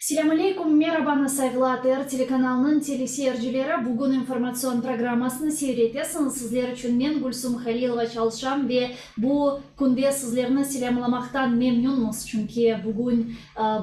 Selâm aleyküm, merabanı sayğılı ATR telekanalınıñ teleseyircileri, bugün informatsion programmasını seyir etesiñiz, sizler içün men, Gülsum Halilova, çalışam ve bu künde sizlerni selâmlamaqtan memnünmiz, çünki bugün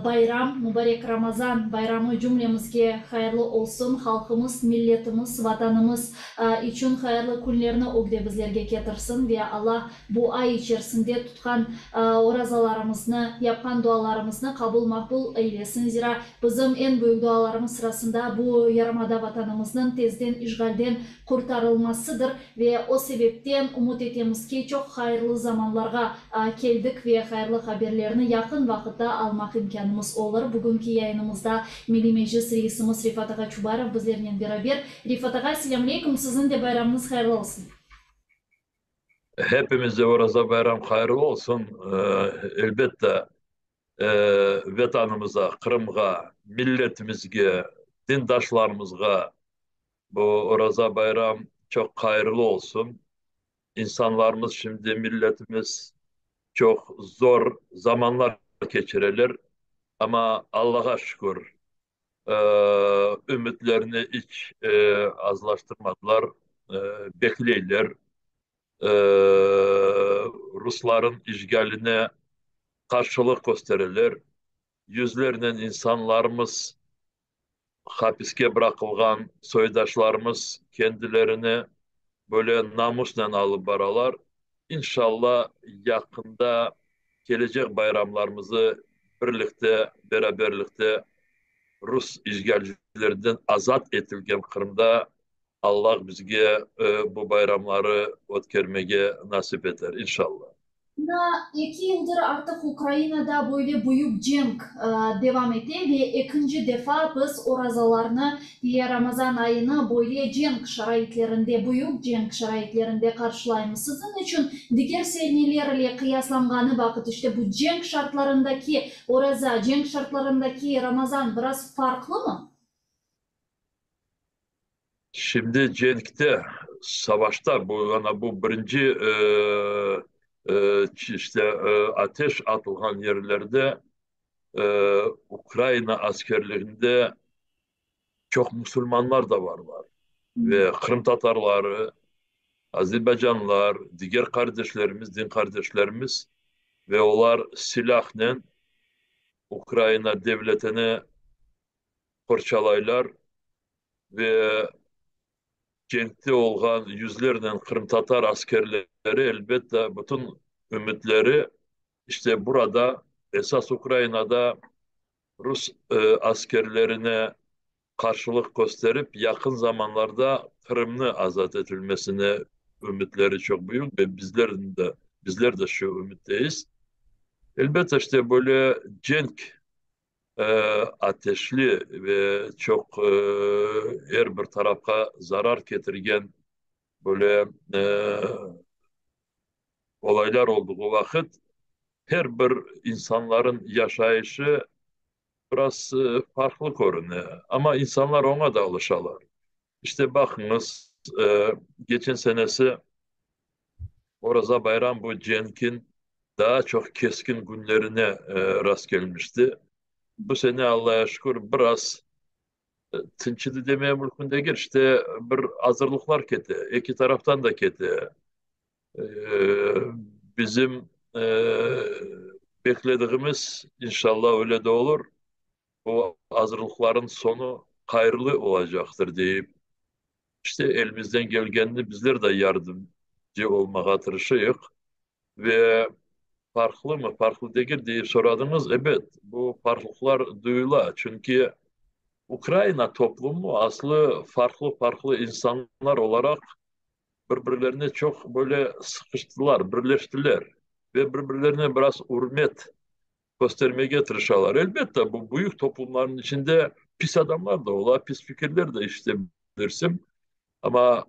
bayram, mubarek Ramazan bayramı cümlemizge hayırlı olsun, halqımız, milletimiz, Vatanımız içün hayırlı künlerni ögde bizlerge ketirsin ve Alla bu ay içerisinde tutqan orazalarımıznı, yapqan dualarımıznı qabul-maqbul eylesin. Zira bizim eñ büyük dualarımız sırasında bu yarımada Vatanımıznıñ tezden işğalden qurtarılmasıdır ve o sebepten ümüt etemiz ki, çoq hayırlı zamanlarğa keldik ve hayırlı haberlerni yaqın vaqıtta almaq imkânımız olur. Bugünki yayınımızda Milliy Meclis reisimiz Refat ağa Çubarov bizlernen beraber. Refat ağa, selâm aleykum, siziñ de bayramıñız hayırlı olsun. Hepimizge Oraza bayram hayırlı olsun. Elbette, Vetanımıza, Qırımğa, milletimizge, dindaşlarımızğa bu Oraza bayram çoq hayırlı olsun. İnsanlarımız şimdi, milletimiz çoq zor zamanlar keçireler, amma Allağa şükür, ümütlerini iç azlaştırmadılar, bekleyler. Rusların işğaline qarşılıq köstereler. Yüzlernen insanlarımız hapiske bıraqılğan, soydaşlarımız kendilerini böyle namusnen alıp baralar. İnşalla, yaqında kelecek bayramlarımızı birlikte, beraberlikte rus işğalcilerden azat etilgen Qırımda Allah bizge bu bayramları ötkermege nasip eter, inşalla. Mına eki yıldır artıq Ukrainada böyle büyük cenk devam ete ve ekinci defa biz orazalarnı ve Ramazan ayını böyle cenk şaraitlerinde, büyük cenk şaraitlerinde qarşılaymız. Siziñ içün diger seneler ile qıyaslanğanı vaqıt, işte bu cenk şartlarındaki oraza, cenk şartlarındaki Ramazan biraz farqlımı? Şimdi cenkte, savaşta, bu, ana bu birinci, işte, ateş atılğan yerlerde Ukraina askerliginde çoq musulmanlar da barlar ve qırımtatarları, azerbaycanlar, diger qardeşlerimiz, din qardeşlerimiz ve olar silâhnen Ukraina devletini qorçalaylar ve cenkte olğan yüzlernen qırımtatar askerleri, elbette, bütün ümütleri işte burada, esas Ukrainada rus askerlerine qarşılıq kösterip, yaqın zamanlarda Qırımnı azat etilmesine ümütleri çoq büyük ve bizlerniñ de, bizler de şu ümütteyiz. Elbette, işte böyle cenk ateşli ve çoq er bir tarafqa zarar ketirgen böyle olaylar olduğu vaqıt her bir insanların yaşayışı biraz farqlı körüne. Amma insanlar oña da alışalar. İşte baqıñız, geçen senesi Oraza bayram bu cenkin daa çoq keskin künlerine rastkelmişti. Bu sene, Allaya şükür, biraz tınçıdı demeye mümkün degil. İşte, bir azırlıqlar kete, eki taraftan da kete. Bizim beklediğimiz, inşallah öyle de olur, bu azırlıqların soñu hayırlı olacaqtır deyip, işte elimizden kelgenini bizler de yardımcı olmağa tırışıyıq. Ve farqlımı, farqlı degil deyip soradıñız, ebet, bu farqlıqlar duyula, çünki Ukraina toplumu aslı farqlı-farqlı insanlar olaraq bir-birlerine çoq böyle sıqıştılar, birleştiler ve bir-birlerine biraz ürmet köstermege tırışalar. Elbette, bu büyük toplumlarnıñ içinde pis adamlar da ola, pis fikirler de işite bilirsiñ, amma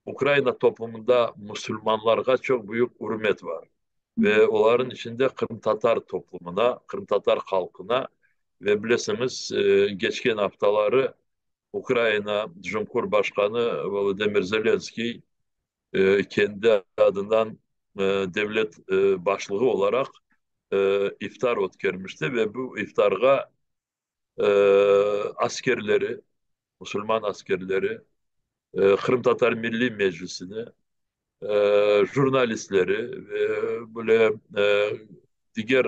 Ukraina toplumında musulmanlarğa çoq büyük ürmet bar ve olarnıñ içinde qırımtatar toplumına, qırımtatar halqına ve bilesiñiz, keçken aftaları Ukraina Cumhurbaşqanı Volodımır Zelenskıy kendi adından devlet başlığı olaraq iftar ötkermişti ve bu iftarğa. askerleri, musulman askerleri, Qırımtatar Milliy Meclisini, jurnalistleri ve böyle diger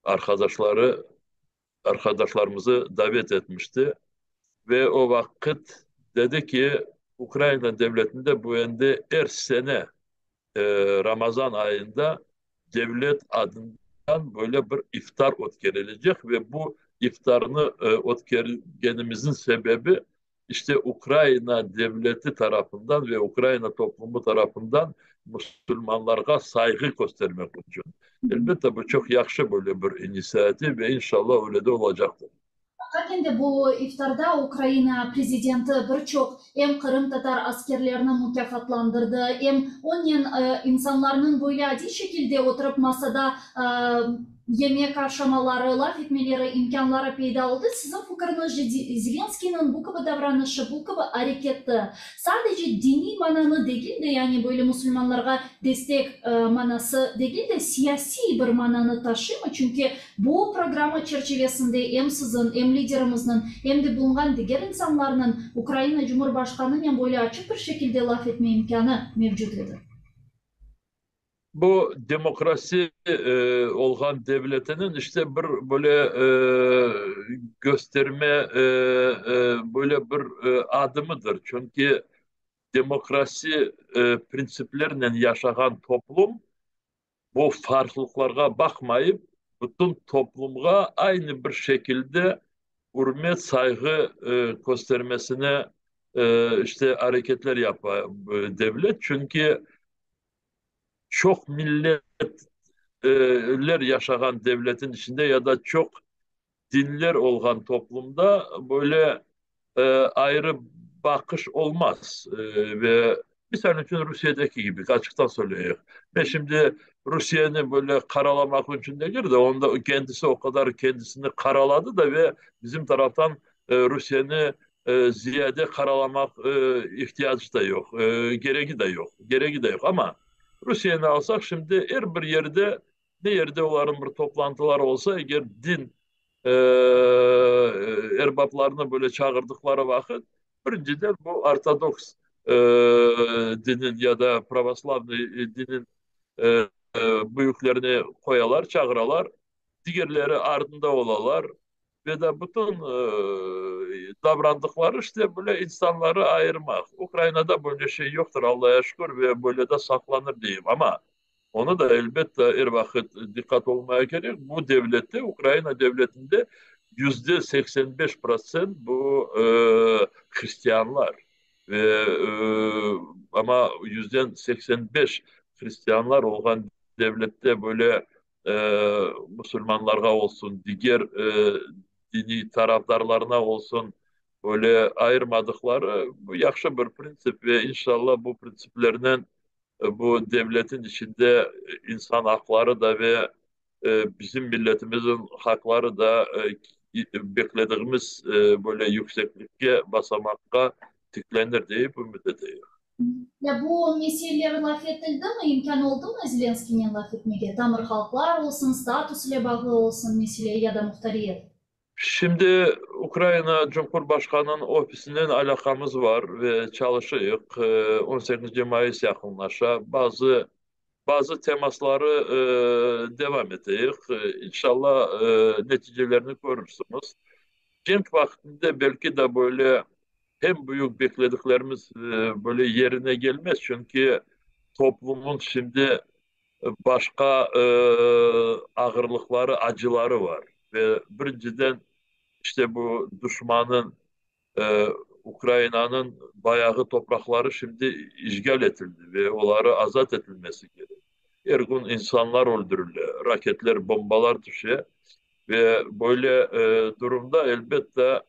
arqadaşları, arqadaşlarımızı davet etmişti. Ve o vaqıt dedi ki, Ukraina devletinde bu endi er sene Ramazan ayında devlet adından böyle bir iftar ötkerilecek ve bu iftarnı ötkergenimizniñ sebebi, işte, Ukraina devleti tarafından ve Ukraina toplumu tarafından musulmanlarğa sayğı köstermek içün. Elbette, bu çoq yahşı böyle bir inisiativ ve inşallah öyle de olacaqtır. Haqiqaten de bu iftarda Ukraina prezidenti bir çoq em qırımtatar askerlerini mukâfatlandırdı, em onen insanlarnıñ böyle adiy şekilde oturıp masada yemek aşamaları, laf etmeleri imkânları peyda oldı. Siziñ fikiriñizce, Zelenskıynıñ bu kibi davranışı, bu kibi areketi sadece diniy mananı degil de, yani böyle musulmanlarğa destek manası degil de, siyasiy bir mananı taşıymı? Çünki Bu programma çerçivesinde em siziñ, em liderimizniñ, em de bulunğan diger insanlarnıñ Ukraina Cumhurbaşqanınen böyle açıq bir şekilde laf etme imkânı mevcut edi. Bu demokrasi olğan devletiniñ işte bir böyle kösterme, böyle bir adımıdır. Çünki demokrasi printsiplerinen yaşağan toplum Bu farqlıqlarğa baqmayıp, bütün toplumğa aynı bir şekilde ürmet, sayğı köstermesine işte areketler yapa devlet. Çünki çoq milletler yaşağan devletin içinde ya da çoq dinler olğan toplumda böyle ayrı baqış olmaz. Ve misal içün Rusiyedeki kibi, açıqtan söyleyik. Men şimdi Rusiyeni böyle qaralamaq içün degil de, onda kendisi o qadar kendisini qaraladı da ve bizim taraftan Rusiyeni ziyade qaralamaq ihtiyacı da yoq, keregi de yoq, keregi de yoq. Amma Rusiyeni alsaq, şimdi er bir yerde Ne yerde olarnıñ bir toplantıları olsa, eger din erbaplarını böyle çağırdıqları vaqıt, birinciden bu ortodoks diniñ ya da pravoslavnıy diniñ büyüklerini qoyalar, çağıralar, digerleri artında olalar ve da bütün davrandıqları işte böyle insanları ayırmaq. Ukrainada böyle şey yoqtır, Allaya şükür, ve böyle de saqlanır deyim. Amma Onı da, elbette, er vaqıt diqqat olmaya kerek. Bu devlette, Ukraina devletinde 85% bu hristianlar. Ve amma 85% hristianlar olğan devlette böyle musulmanlarğa olsun, diger diniy tarafdarlarına olsun böyle ayırmadıqları, bu yahşı bir printsip ve inşallah bu printsiplernen Bu devletin içinde insan aqları da ve bizim milletimizin haqları da beklediğimiz böyle yükseklikke, basamaqqa tiklenir deyip ümüt eteyik. Ya bu meseleler laf etildimi, imkân oldumı Zelenskiynen laf etmege, tamır halqlar olsun, status ile bağlı olsun mesele ya da muhtariyet? Şimdi Ukraina Cumhurbaşqanınıñ ofisinen alâqamız bar ve çalışıyıq. On sekizinci mayıs yaqınlaşa. Bazı bazı temasları devam eteyik. İnşallah, neticelerini körürsüñiz. Cenk vaqtında belki de böyle hem büyük beklediklerimiz böyle yerine gelmez, çünki toplumın şimdi başqa ağırlıqları, acıları bar. Ve birinciden, işte bu duşmanıñ, Ukrainanıñ bayağı topraqları şimdi işğal etildi ve oları azat etilmesi kerek. Er kün insanlar öldürile, raketler, bombalar tüşe ve böyle durumda, elbette,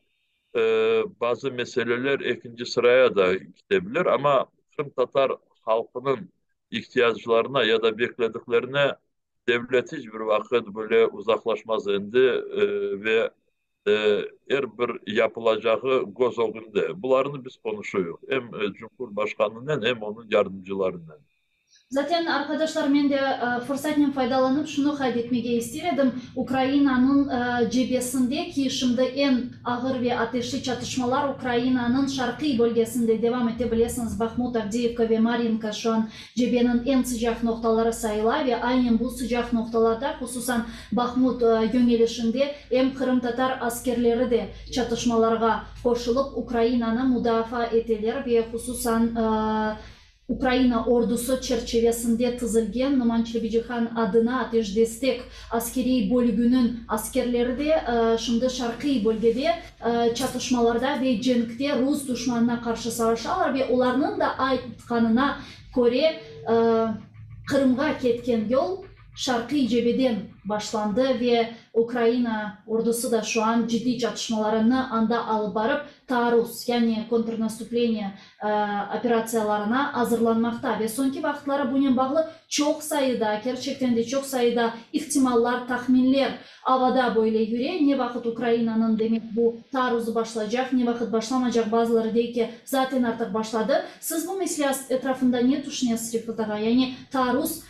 bazı meseleler ekinci sıraya da kete bilir, amma qırımtatar halqınıñ ihtiyaclarına ya da beklediklerine devlet iç bir vaqıt böyle uzaqlaşmaz endi ve er bir yapılacağı köz ögünde. Bularnı biz qonuşuyıq em Cumhurbaşqanınen, em onıñ yardımcılarınen. Zaten, arqadaşlar, men de fırsatnen faydalanıp şunı qayd etmege ister edim, Ukrainanıñ cebesinde ki, şimdi eñ ağır ve ateşli çatışmalar Ukrainanıñ şarqiy bölgesinde devam ete, bilesiñiz, Bahmut, Avdiyivka ve Maryinka şu an cebeniñ eñ sıcaq noqtaları sayıla ve aynen bu sıcaq noqtalarda, hususan Bahmut yöñelişinde em qırımtatar askerleri de çatışmalarğa qoşulıp, Ukrainanı mudafaa eteler ve hususan Ukraina ordusı çerçivesinde tizilgen Noman Çelebicihan adına ateşdestek askeriy bölüginiñ askerleri de şimdi şarqiy bölgede çatışmalarda ve cenkte rus duşmanına qarşı savaşalar ve olarnıñ da aytqanına köre, Qırımğa ketken yol Şarqiy cebeden başlandı ve Ukraina ordusı da şu an ciddiy çatışmalarını anda alıp barıp, taarruz, yani kontrnastupleniye, operatsiyalarına azırlanmaqta. Ve soñki vaqıtları bunen bağlı çoq sayıda, kerçekten de çoq sayıda ihtimallar, tahminler avada böyle yüre, ne vaqıt Ukrainanıñ, demek, bu taarruzı başlaycaq, ne vaqıt başlamacaq, bazıları dey ki, zaten artıq başladı. Siz bu mesele etrafında ne tüşünesiz, Refat ağa? Yani taarruz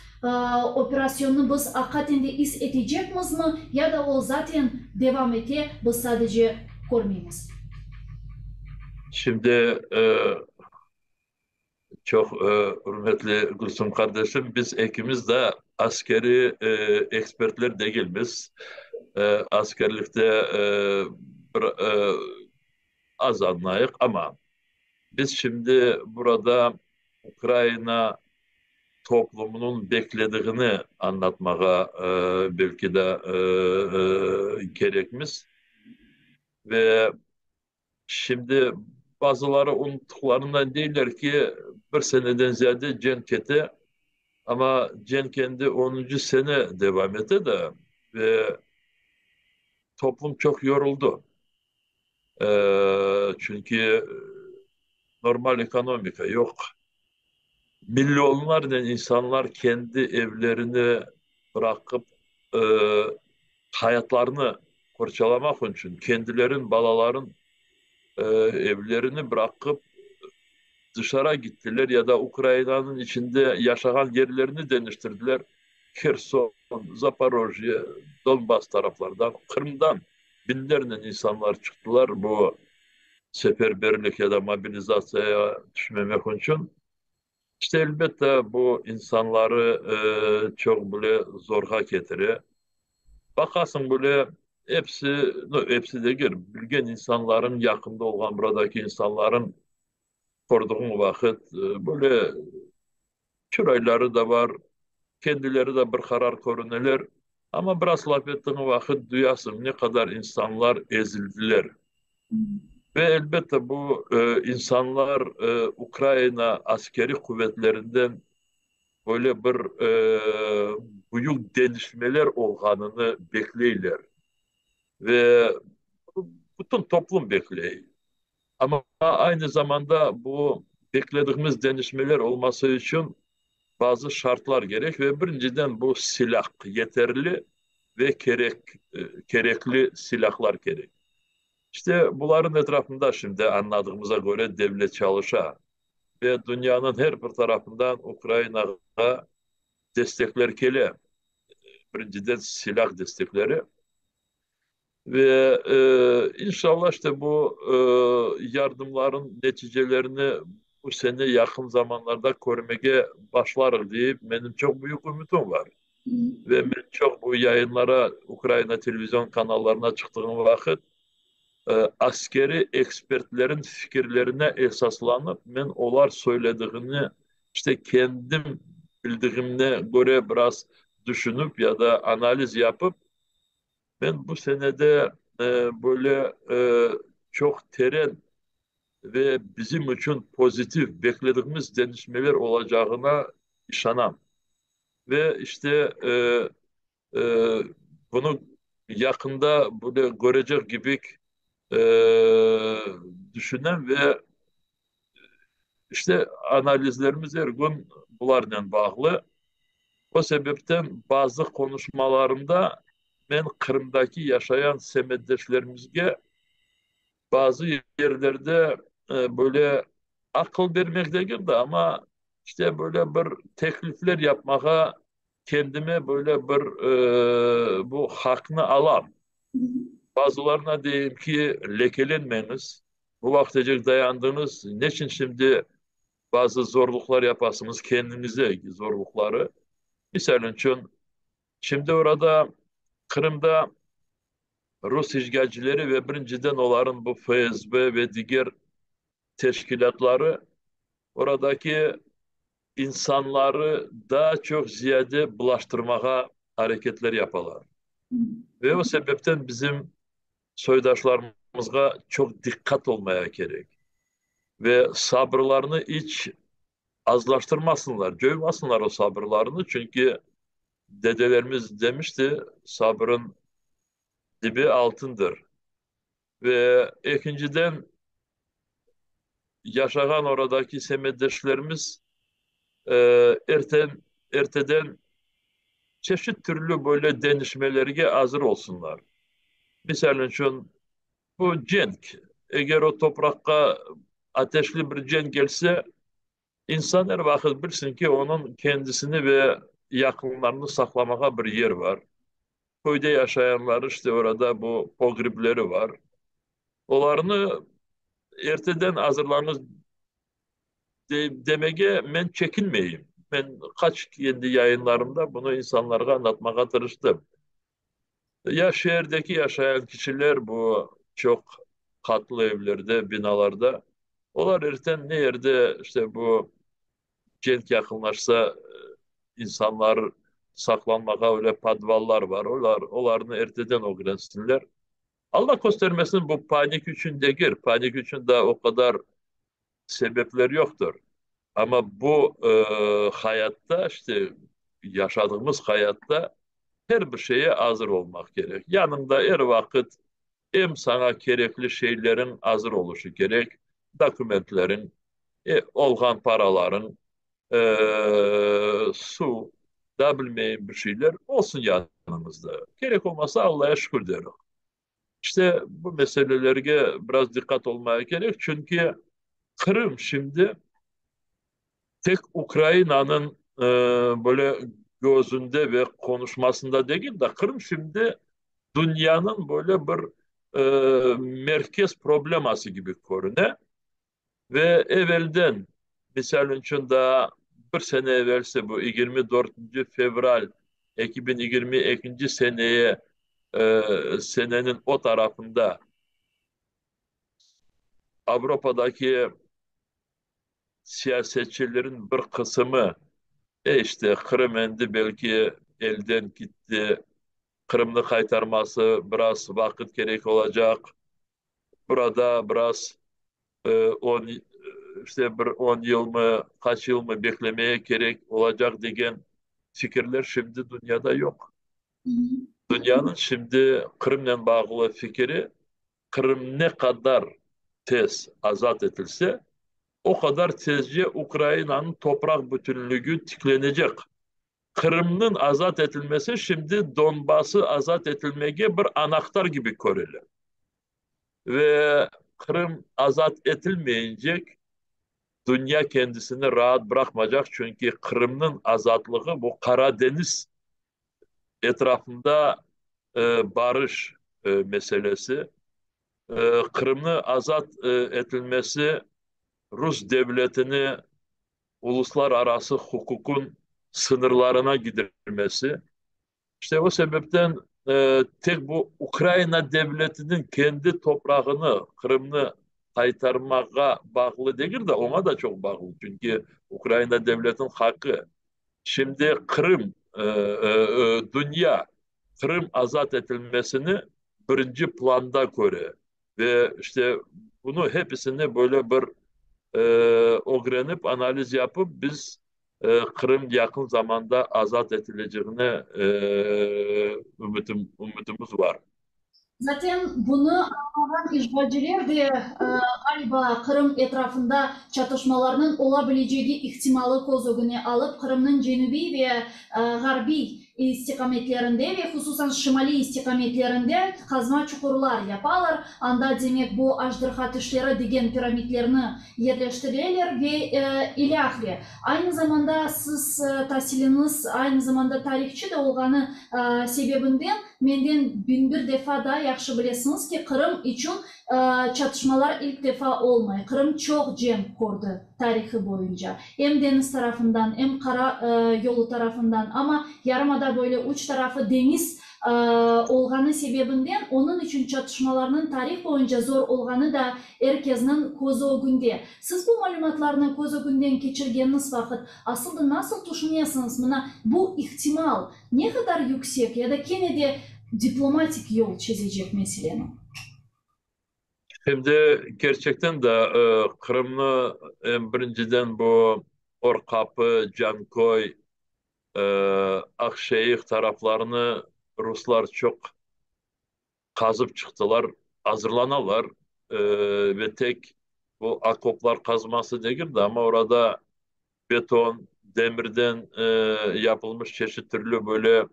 Operasyonnı biz aqaten de is etecekmizmi ya da o zaten devam ete, biz sadece körmeymiz? Şimdi, çoq ürmetli Gülsüm qardeşim, biz ekimiz de askeriy ekspertler degilmiz. Askerlikte bir az añlayıq, amma biz şimdi burada Ukraina toplumınıñ beklediğini añlatmağa belki de kerekmiz. Ve şimdi bazıları unuttıqlarından deyler ki, bir seneden ziyade cenk kete, amma cenk endi onuncı sene devam ete de, ve toplum çoq yoruldı. Çünki normal ekonomika yoq. Millionlarnen insanlar kendi evlerini bıraqıp, hayatlarını qorçalamaq içün kendilerin, balaların evlerini bıraqıp dışara gittiler ya da Ukrainanıñ içinde yaşağan yerlerini deñiştirdiler, Herson, Zaporojye, Donbass taraflardan, Qırımdan biñlernen insanlar çıqtılar bu seferberlik ya da mobilizatsiyaya tüşmemek içün. İşte, elbette, bu insanları çoq bile zorğa ketire. Baqasıñ bile, episi, no, episi degil, bilgen insanlarıñ, yaqında olğan buradaki insanlarıñ kördiğiñ vaqıt, böyle çırayları da bar, kendileri de bir qarar körüneler, amma biraz laf ettiğiñ vaqıt duyasıñ, ne qadar insanlar ezildiler. Ve, elbette, bu insanlar Ukrayina askeriy quvetlerinden böyle bir büyük deñişmeler olğanını bekleyler. Ve bütün toplum bekley. Amma aynı zamanda bu beklediğimiz deñişmeler olması içün bazı şartlar kerek ve birinciden bu silâh, yeterli ve kerek kerekli silâhlar kerek. İşte bularnıñ etrafında şimdi añladığımıza köre devlet çalışa ve dünyanıñ her bir tarafından Ukrainağa destekler kele, birinciden silâh destekleri. Ve inşallah işte bu yardımların neticelerini bu sene yaqın zamanlarda körmege başlarıq deyip menim çoq büyük ümütim bar. Ve men çoq bu yayınlara, Ukraina televizion kanallarına çıqtığım vaqıt, askeriy ekspertlerin fikirlerine esaslanıp, men olar söylediğini işte kendim bildiğimne köre biraz düşünip ya da analiz yapıp, Men bu senede böyle çoq teren ve bizim içün pozitiv beklediğimiz deñişmeler olacağına işanam. Ve işte bunı yaqında böyle körecek kibik düşünem ve işte analizlerimiz er kün bularnen bağlı. O sebepten bazı qonuşmalarımda men Qırımdaki yaşayan semetdeşlerimizge bazı yerlerde böyle aqıl bermek degil de, amma. İşte böyle bir teklifler yapmağa kendime böyle bir bu haqnı alam. Bazılarına deyim ki, lekelenmeñiz, bu vaqtecek dayandıñız, neçün şimdi bazı zorluqlar yapasıñız kendiñize zorluqları? Misal içün, şimdi orada Qırımda rus işğalcileri ve birinciden olarnıñ bu FSB ve diger teşkilâtları oradaki insanları daa çoq ziyade bulaştırmağa areketler yapalar. Ve o sebepten bizim soydaşlarımızğa çoq diqqat olmaya kerek. Ve sabırlarını iç azlaştırmasınlar, coymasınlar o sabırlarını, çünki dedelerimiz demişti, sabırın dibi altındır. Ve ekinciden, yaşağan oradaki semetdeşlerimiz erten, erteden çeşit türlü böyle deñişmelerge azır olsunlar. Misal içün, bu cenk, eger o topraqqa ateşli bir cenk kelse, İnsan er vaqıt bilsin ki, onıñ kendisini ve yaqınlarını saqlamağa bir yer bar. Köyde yaşayanlar, işte, orada bu pogribleri bar. Olarnı erteden azırlañız demege men çekinmeyim. Men qaç kendi yayınlarımda bunı insanlarğa añlatmağa tırıştım. Ya şeerdeki yaşayan kişiler bu çoq qatlı evlerde, binalarda, olar erten ne yerde, işte, bu cenk yaqınlaşsa, insanlar saqlanmağa öyle podvallar bar, olar, olarnı erteden ögrensinler. Alla köstermesin, bu panik içün degil, panik içün daa o qadar sebepler yoqtır. Amma bu hayatta, işte, yaşadığımız hayatta her bir şeye azır olmaq kerek. Yanıñda er vaqıt em saña kerekli şeyleriñ azır oluşı kerek, dokumentleriñ, olğan paralarıñ, suv, daa bilmeyim bir şeyler olsun yanıñızda. Kerek olmasa, Allaya şükür derim. İşte, bu meselelerge biraz diqqat olmaya kerek, çünki Qırım şimdi tek Ukrainanıñ böyle közünde ve qonuşmasında degil de, Qırım şimdi dünyanıñ böyle bir merkez probleması kibi körüne. Ve evelden, misal içün, daa bir sene evelsi, bu 24 fevral 2022 seneye, seneniñ o tarafında Avropadaki siyasetçilerin bir qısımı, e, işte, Qırım endi belki elden gitti, Qırımnı qaytarması biraz vaqıt kerek olacaq, burada biraz on, işte bir 10 yılmı, qaç yılmı beklemeye kerek olacaq degen fikirler şimdi dünyada yoq. Dünyanıñ şimdi Qırımnen bağlı fikiri, Qırım ne qadar tez azat etilse, o qadar tezce Ukrainanıñ topraq bütünligi tiklenecek. Qırımnıñ azat etilmesi şimdi Donbası azat etilmege bir anahtar kibi körüle. Ve Qırım azat etilmeyince, dünya kendisini raat bıraqmaycaq, çünki Qırımnıñ azatlığı bu Qara deñiz etrafında barış meselesi, Qırımnı azat etilmesi Rus devletini uluslararası huquqın sıñırlarına gidirmesi. İşte o sebepten tek bu Ukraina devletiniñ kendi toprağını, Qırımnı qaytarmağa bağlı degil de, oña da çoq bağlı, çünki Ukraina devletiniñ haqqı. Şimdi Qırım, dünya Qırım azat etilmesini birinci planda köre ve işte bunı hepisini böyle bir ögrenip, analiz yapıp, biz Qırım yaqın zamanda azat etilecegine ümütim, ümütimiz bar. Zaten bunı añlağan işğalciler de, ğaliba, Qırım etrafında çatışmalarnıñ ola bilecegi ihtimalı köz ögüne alıp, Qırımnıñ cenübiy ve ğarbiy. istiqametlerinde ve hususan şimaliy istiqametlerinde qazma çuqurlar yapalar, anda, demek, bu ajdırha tişleri degen piramidlerni yerleştireler ve ilâhre. Aynı zamanda siz tasiliñiz aynı zamanda tarihçı da olğanı sebebinden menden 1001 defa daa yahşı bilesiñiz ki, Qırım içün çatışmalar ilk defa olmay. Qırım çoq cenk kördi tarihı boyunca, em deñiz tarafından, em qara yolu tarafından, amma yarımada böyle üç tarafı deñiz olğanı sebebinden onıñ içün çatışmalarnıñ tarih boyunca zor olğanı da er kesniñ közü ögünde. Siz bu malümatlarnı köz ögünden keçirgeniñiz vaqıt, asıl da nasıl tüşünesiñiz, mına bu ihtimal ne qadar yüksek ya da kene de diplomatik yol çezecek meseleni? Şimdi kerçekten de Qırımnı em birinciden bu Orqapı, Canköy, Aqşeyh taraflarını ruslar çoq qazıp çıqtılar, azırlanalar ve tek bu okoplar qazması degil de, amma orada beton, demirden yapılmış çeşit türlü böyle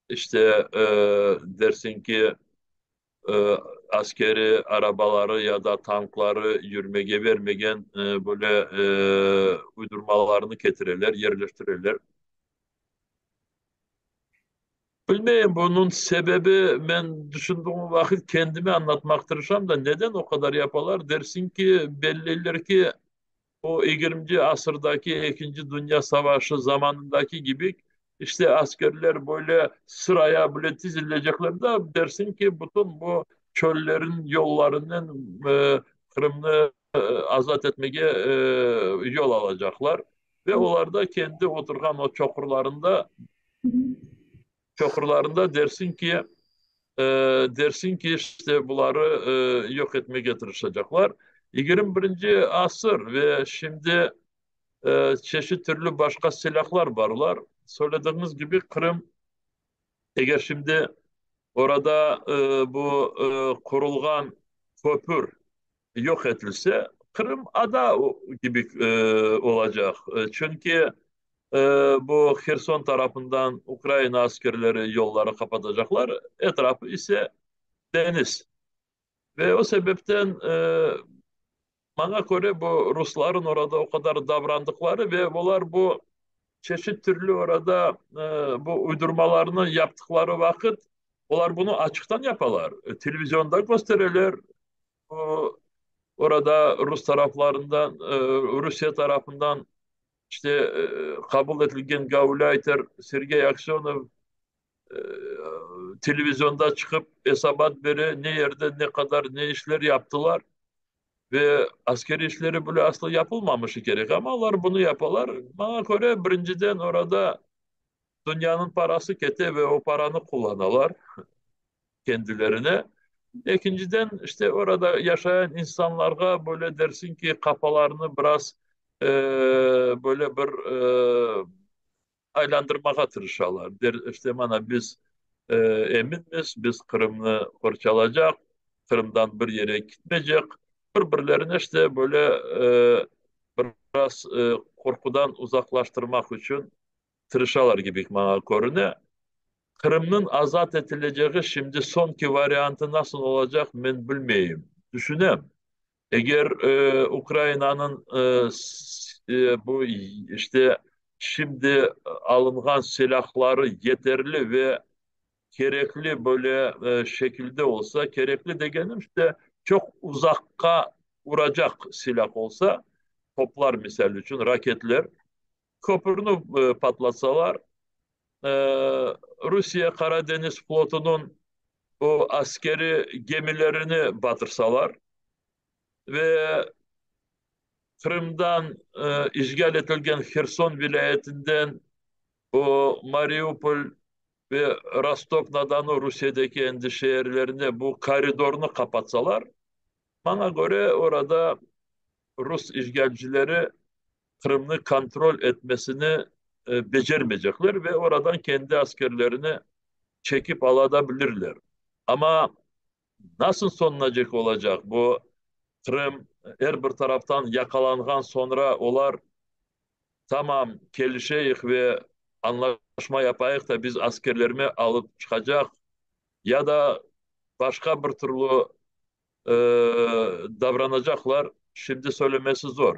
işte dersiñ ki, askeri arabaları ya da tankları yürmege vermegen böyle uydurmalarnı ketireler, yerleştireler. Bilmeyim, bunıñ sebebi, men düşündüğüm vaqıt kendime añlatmaq tırışam da, neden o qadar yapalar, dersiñ ki, belleyler ki, o yigirminci asırdaki Ekinci Dünya Savaşı zamanındaki kibi, işte askerler böyle sıraya bile tizilecekler da, dersiñ ki, bütün bu çöllerin yollarınen Qırımnı azat etmege yol alacaqlar ve olar da kendi oturğan o çoqurlarında çoqurlarında dersiñ ki, dersiñ ki, işte buları yoq etmege tırışacaqlar. 21-nci asır ve şimdi çeşit türlü başqa silâhlar barlar. Söylediğiñiz kibi, Qırım, eger şimdi orada bu qurulğan köpür yoq etilse, Qırım ada kibi olacaq. Çünki bu Herson tarafından Ukraina askerleri yolları qapatacaqlar, etrafı ise deñiz. Ve o sebepten, maña köre, bu rusların orada o qadar davrandıqları ve olar bu çeşit türlü orada bu uydurmalarnı yaptıqları vaqıt, olar bunı açıqtan yapalar, televizionda köstereler, orada rus taraflarından, Rusiye tarafından işte qabul etilgen gaulayter Sergey Aksönov televizionda çıqıp esabat bere, ne yerde, ne qadar, ne işler yaptılar. Ve askeriy işleri bile aslı yapılmamışı kerek, amma olar bunı yapalar. Maña köre, birinciden orada dünyanıñ parası kete ve o paranı qullanalar kendilerine. Ekinciden, işte orada yaşayan insanlarğa böyle dersiñ ki, qafalarını biraz böyle bir aylandırmağa tırışalar. Der, işte mana biz eminmiz, biz Qırımnı qorçalacaq, Qırımdan bir yere kitmeycek. Bir-birlerini işte böyle biraz qorqudan uzaqlaştırmaq içün tırışalar kibi maña körüne. Qırımnıñ azat etilecegi şimdi soñki variantı nasıl olacaq, men bilmeyim. Tüşünem, eger Ukrainanıñ bu işte şimdi alınğan silâhları yeterli ve kerekli böyle şekilde olsa, kerekli degenim işte çoq uzaqqa uracaq silâh olsa, toplar misal içün, raketler, köpürni patlatsalar, Rusiye Qara deñiz flotunıñ bu askeri gemilerini batırsalar ve Qırımdan işğal etilgen Herson vilâyetinden bu Mariupol ve Rostov-na-Donu Rusiyedeki endi şeerlerine bu koridornı qapatsalar, maña köre, orada rus işğalcileri Qırımnı kontrol etmesini becermeycekler ve oradan kendi askerlerini çekip ala da bilirler. Amma nasıl soñunacek olacaq bu Qırım er bir taraftan yaqalanğan soñra olar tamam kelişeyik ve. Añlaşma yapayıq da, biz askerlerimi alıp çıqacaq, ya da başqa bir türlü davranacaqlar, şimdi söylemesi zor.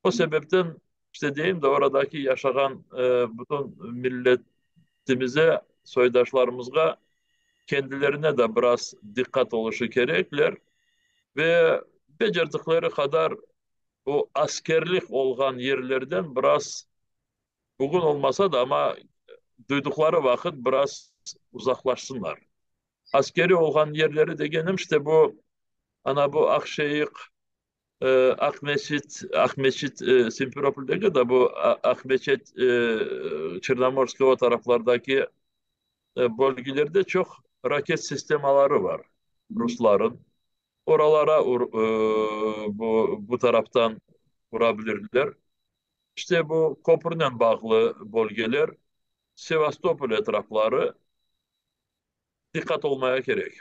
O sebepten, işte deyim de, oradaki yaşağan bütün milletimize, soydaşlarımızğa kendilerine de biraz diqqat oluşı kerekler ve becerdikleri qadar o askerlik olğan yerlerden biraz, bugün olmasa da, amma duyduqları vaqıt biraz uzaqlaşsınlar. Askeriy olğan yerleri degenim, işte bu, ana bu Aqşeyıq, Aqmescit, Aqmescit, Simferopol degil de, bu Aqmeçet, Çernomorskiy o taraflardaki bölgelerde çoq raket sistemaları bar rusların. Oralara bu, bu taraftan ura bilirler. İşte bu köpürnen bağlı bölgeler, Sevastopol etrafları diqqat olmaya kerek.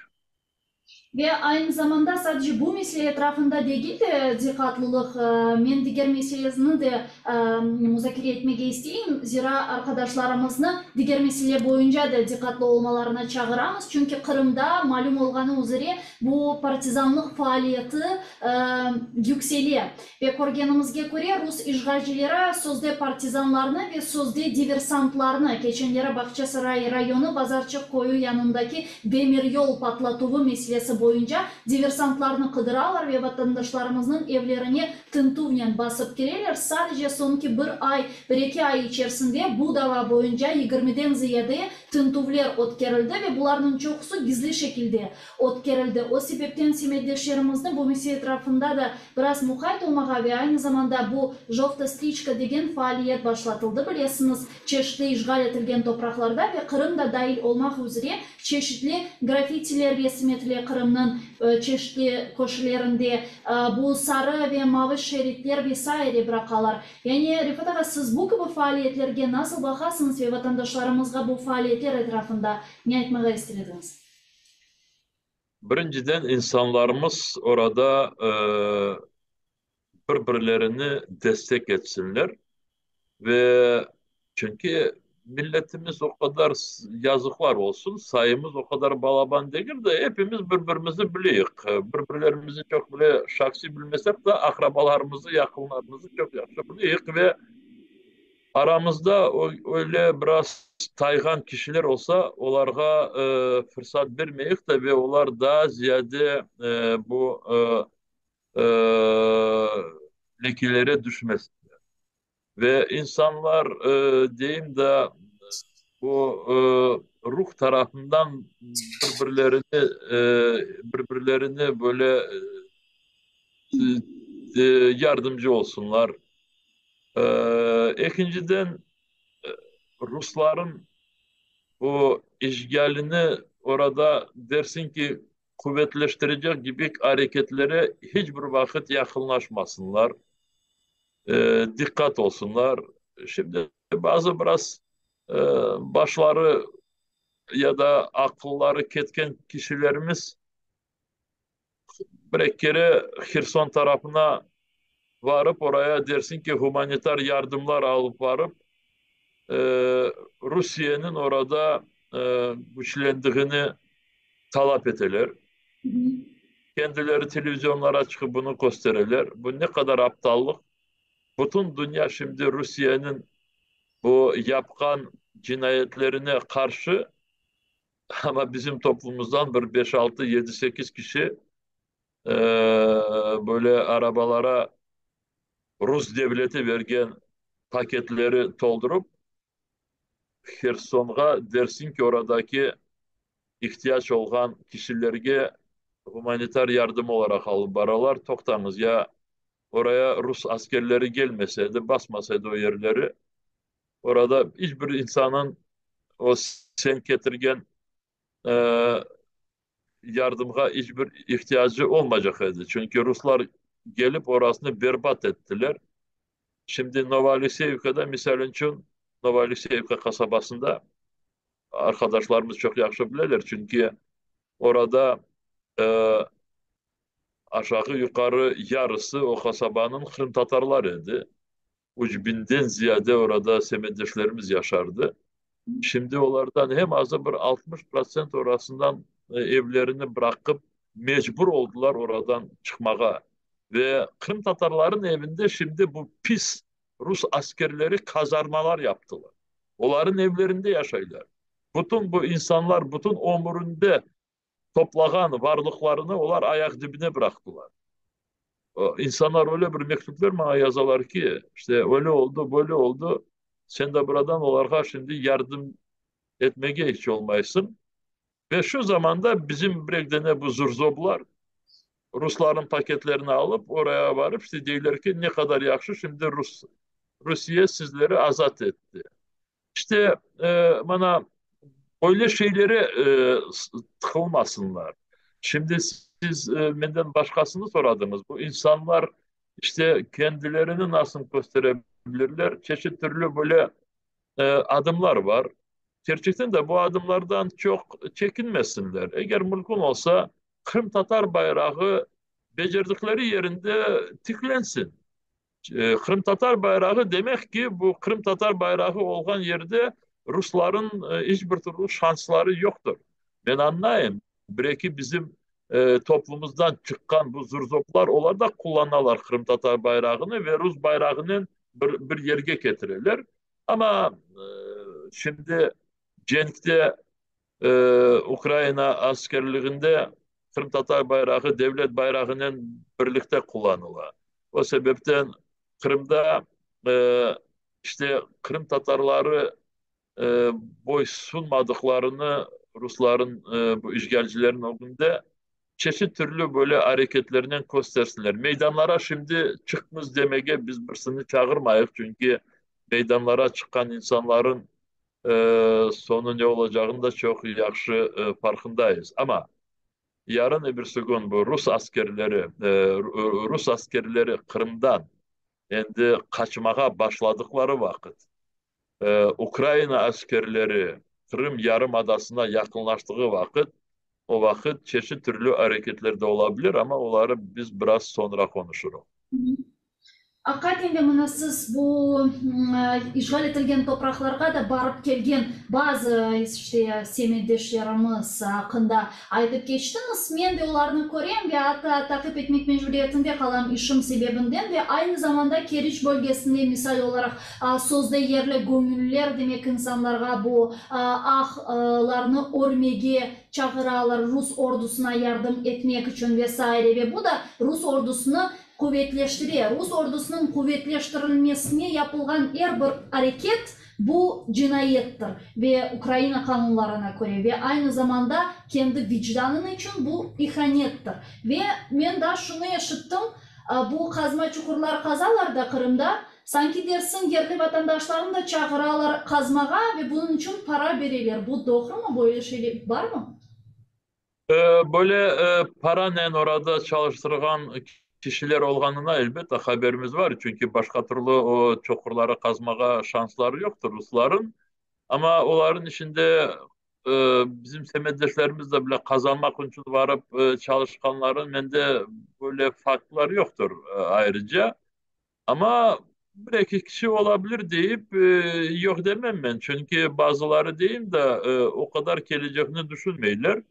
Ve aynı zamanda sadece bu mesele etrafında degil de diqqatlılıq, men diger meselesini de muzakere etmege isteyim, zira arqadaşlarımıznı diger mesele boyunca da diqqatlı olmalarına çağıramız, çünki Qırımda, malüm olğanı üzre, bu partizanlıq faaliyeti yüksele. Ve körgenimizge köre, rus işğalcileri sözde partizanlarnı ve sözde diversantlarnı keçenleri Bağçasaray rayonı Bazarçıq köyü yanındaki demiryol patlatuvı meselesi boyunca diversantlarnı qıdıralar ve vatandaşlarımıznıñ evlerine tintüvnen basıp kireler. Sadece soñki bir ay, bir-eki ay içersinde bu dava boyunca yigirmiden ziyade tintüvler ötkerildi ve bularnıñ çoqusı gizli şekilde ötkerildi. O sebepten semetdeşlerimizni bu mesele etrafında da biraz muqayt olmağa ve aynı zamanda bu Jovta striçka degen faaliyet başlatıldı, bilesiñiz, çeşitli işğal etilgen topraqlarda ve Qırım da dail olmaq üzre çeşitli grafitiler resim etile Qırımnıñ çeşitli köşelerinde, bu sarı ve mavı şeritler ve saire bıraqalar. Yani, Refat ağa, siz bu kibi faaliyetlerge nasıl baqasıñız ve vatandaşlarımızğa bu faaliyetler etrafında ne aytmağa ister ediñiz? Birinciden, insanlarımız orada bir-birlerini destek etsinler ve çünki milletimiz o qadar, yazıqlar olsun, sayımız o qadar balaban degil de, epimiz bir-birimizni bileyik. Bir-birlerimizni çoq bile şahsiy bilmesek de, aqrabalarımızı, yaqınlarımızı çoq yahşı bileyik ve Aramızda öyle biraz tayğan kişiler olsa, olarğa fırsat bermeyik de ve olar daa ziyade bu lekelere tüşmesinler. Ve insanlar, deyim da, bu ruh tarafından bir-birlerini, bir-birlerine böyle yardımcı olsunlar. Ekinciden, rusların bu işğalini orada, dersiñ ki, quvetleştirecek kibi areketlere hiç bir vaqıt yaqınlaşmasınlar, diqqat olsunlar. Şimdi bazı biraz başları ya da aqılları ketken kişilerimiz Bir-eki kere Herson tarafına varıp, oraya dersiñ ki, humanitar yardımlar alıp barıp, Rusiyeniñ orada küçlendiğini talap eteler. Kendileri televizionlara çıqıp bunı köstereler. Bu ne qadar aptallıq! Bütün dünya şimdi Rusiyeniñ bu yapqan cinayetlerine qarşı. Amma bizim toplumımızdan bir beş, altı, yedi, sekiz kişi böyle arabalara rus devleti bergen paketleri toldurıp, Hersonğa, dersiñ ki, oradaki ihtiyac olğan kişilerge gumanitar yardım olaraq alıp baralar. Toqtañız, ya oraya rus askerleri gelmese edi, basmasa edi o yerleri, Orada iç bir insanıñ o sen ketirgen yardımğa iç bir ihtiyacı olmaycaq edi. Çünki ruslar gelip orasını berbat ettiler. Şimdi Novoalekseyevkada, misal içün, Novoalekseyevka qasabasında arqadaşlarımız çoq yahşı bileler, çünki orada aşağı-yuqarı yarısı o qasabanıñ qırımtatarlar edi. Üç binden ziyade orada semetdeşlerimiz yaşardı. Şimdi olardan hem azı bir 60% orasından evlerini bıraqıp mecbur oldılar oradan çıqmağa. Ve qırımtatarların evinde şimdi bu pis rus askerleri kazarmalar yaptılar. Oların evlerinde yaşaylar. Bütün bu insanlar bütün ömürinde toplağan varlıqlarını olar ayaq dibine bıraqtılar. İnsanlar öyle bir mektüpler maña yazalar ki, işte öyle oldı, böyle oldı, sen de buradan olarğa şimdi yardım etmege iç olmaysıñ. Ve şu zamanda bizim bir dene bu zurzoblar rusların paketlerini alıp oraya varıp işte deyler ki, ne qadar yahşı, şimdi Rus, Rusiye sizleri azat etti. İşte mana böyle şeylere tıqılmasınlar. Şimdi siz menden başqasını soradıñız. Bu insanlar işte kendilerini nasıl kösterebilirler? Çeşit türlü böyle adımlar var. Kerçekten de bu adımlardan çoq çekinmesinler. Eger mümkün olsa, qırımtatar bayrağı becerdikleri yerinde tiklensin. Qırımtatar bayrağı demek ki, bu qırımtatar bayrağı olğan yerde rusların iç bir türlü şansları yoqtır. Men añlayım, bir-eki bizim toplumımızdan çıqqan bu zurzoplar, olar da qullanalar qırımtatar bayrağını ve rus bayrağınen bir, bir yerge ketireler. Amma şimdi cenkte Ukraina askerliginde qırımtatar bayrağı devlet bayrağınen birlikte qullanıla. O sebepten Qırımda işte qırımtatarları boysunmadıqlarını rusların, bu işğalcilerin ögünde çeşit türlü böyle areketlernen köstersinler. Meydanlara şimdi çıqıñız demege biz birisini çağırmayıq, çünki meydanlara çıqqan insanların soñu ne olacağını da çoq yahşı farqındayız. Amma yarın öbürsü kün bu rus askerleri Qırımdan endi qaçmağa başladıqları vaqıt, Ukraina askerleri Qırım yarımadasına yaqınlaştığı vaqıt, o vaqıt çeşit türlü areketler de olabilir, amma oları biz biraz soñra qonuşurıq. Aqiqaten de mına siz bu işğal etilgen topraqlarğa da barıp kelgen bazı işte semetdeşlerimiz aqqında aytıp keçtiñiz. Men de olarnı körem ve atta taqip etmek mecburiyetinde qalam işim sebebinden ve aynı zamanda Keriç bölgesinde misal olaraq sözde yerli göñülliler, demek insanlarğa bu ağlarnı örmege çağıralar rus ordusına yardım etmek içün ve saire ve bu da rus ordusını quvetleştire. Rus ordusınıñ quvetleştirilmesine yapılğan er bir areket bu cinayettir ve Ukraina qanunlarına köre ve aynı zamanda kendi vicdanıñ içün bu ihanettir. Ve men daa şunı eşittim, bu qazma çuqurlar qazalar da Qırımda, sanki dersiñ yerli vatandaşlarnı da çağıralar qazmağa ve bunıñ içün para bereler. Bu doğrumı, böyle şeyler barmı? Böyle paranen orada çalıştırğan kişiler olğanına elbette haberimiz var. Çünki başqa türlü o çuqurları qazmağa şansları yoqtır rusların. Amma oların içinde bizim semetdeşlerimiz de bile qazanmaq içün varıp çalışqanları mende böyle faktlar yoqtır ayrıca. Amma bir-eki kişi olabilir deyip yoq demem men. Çünki bazıları deyim de o qadar kelecegini düşünmeyler.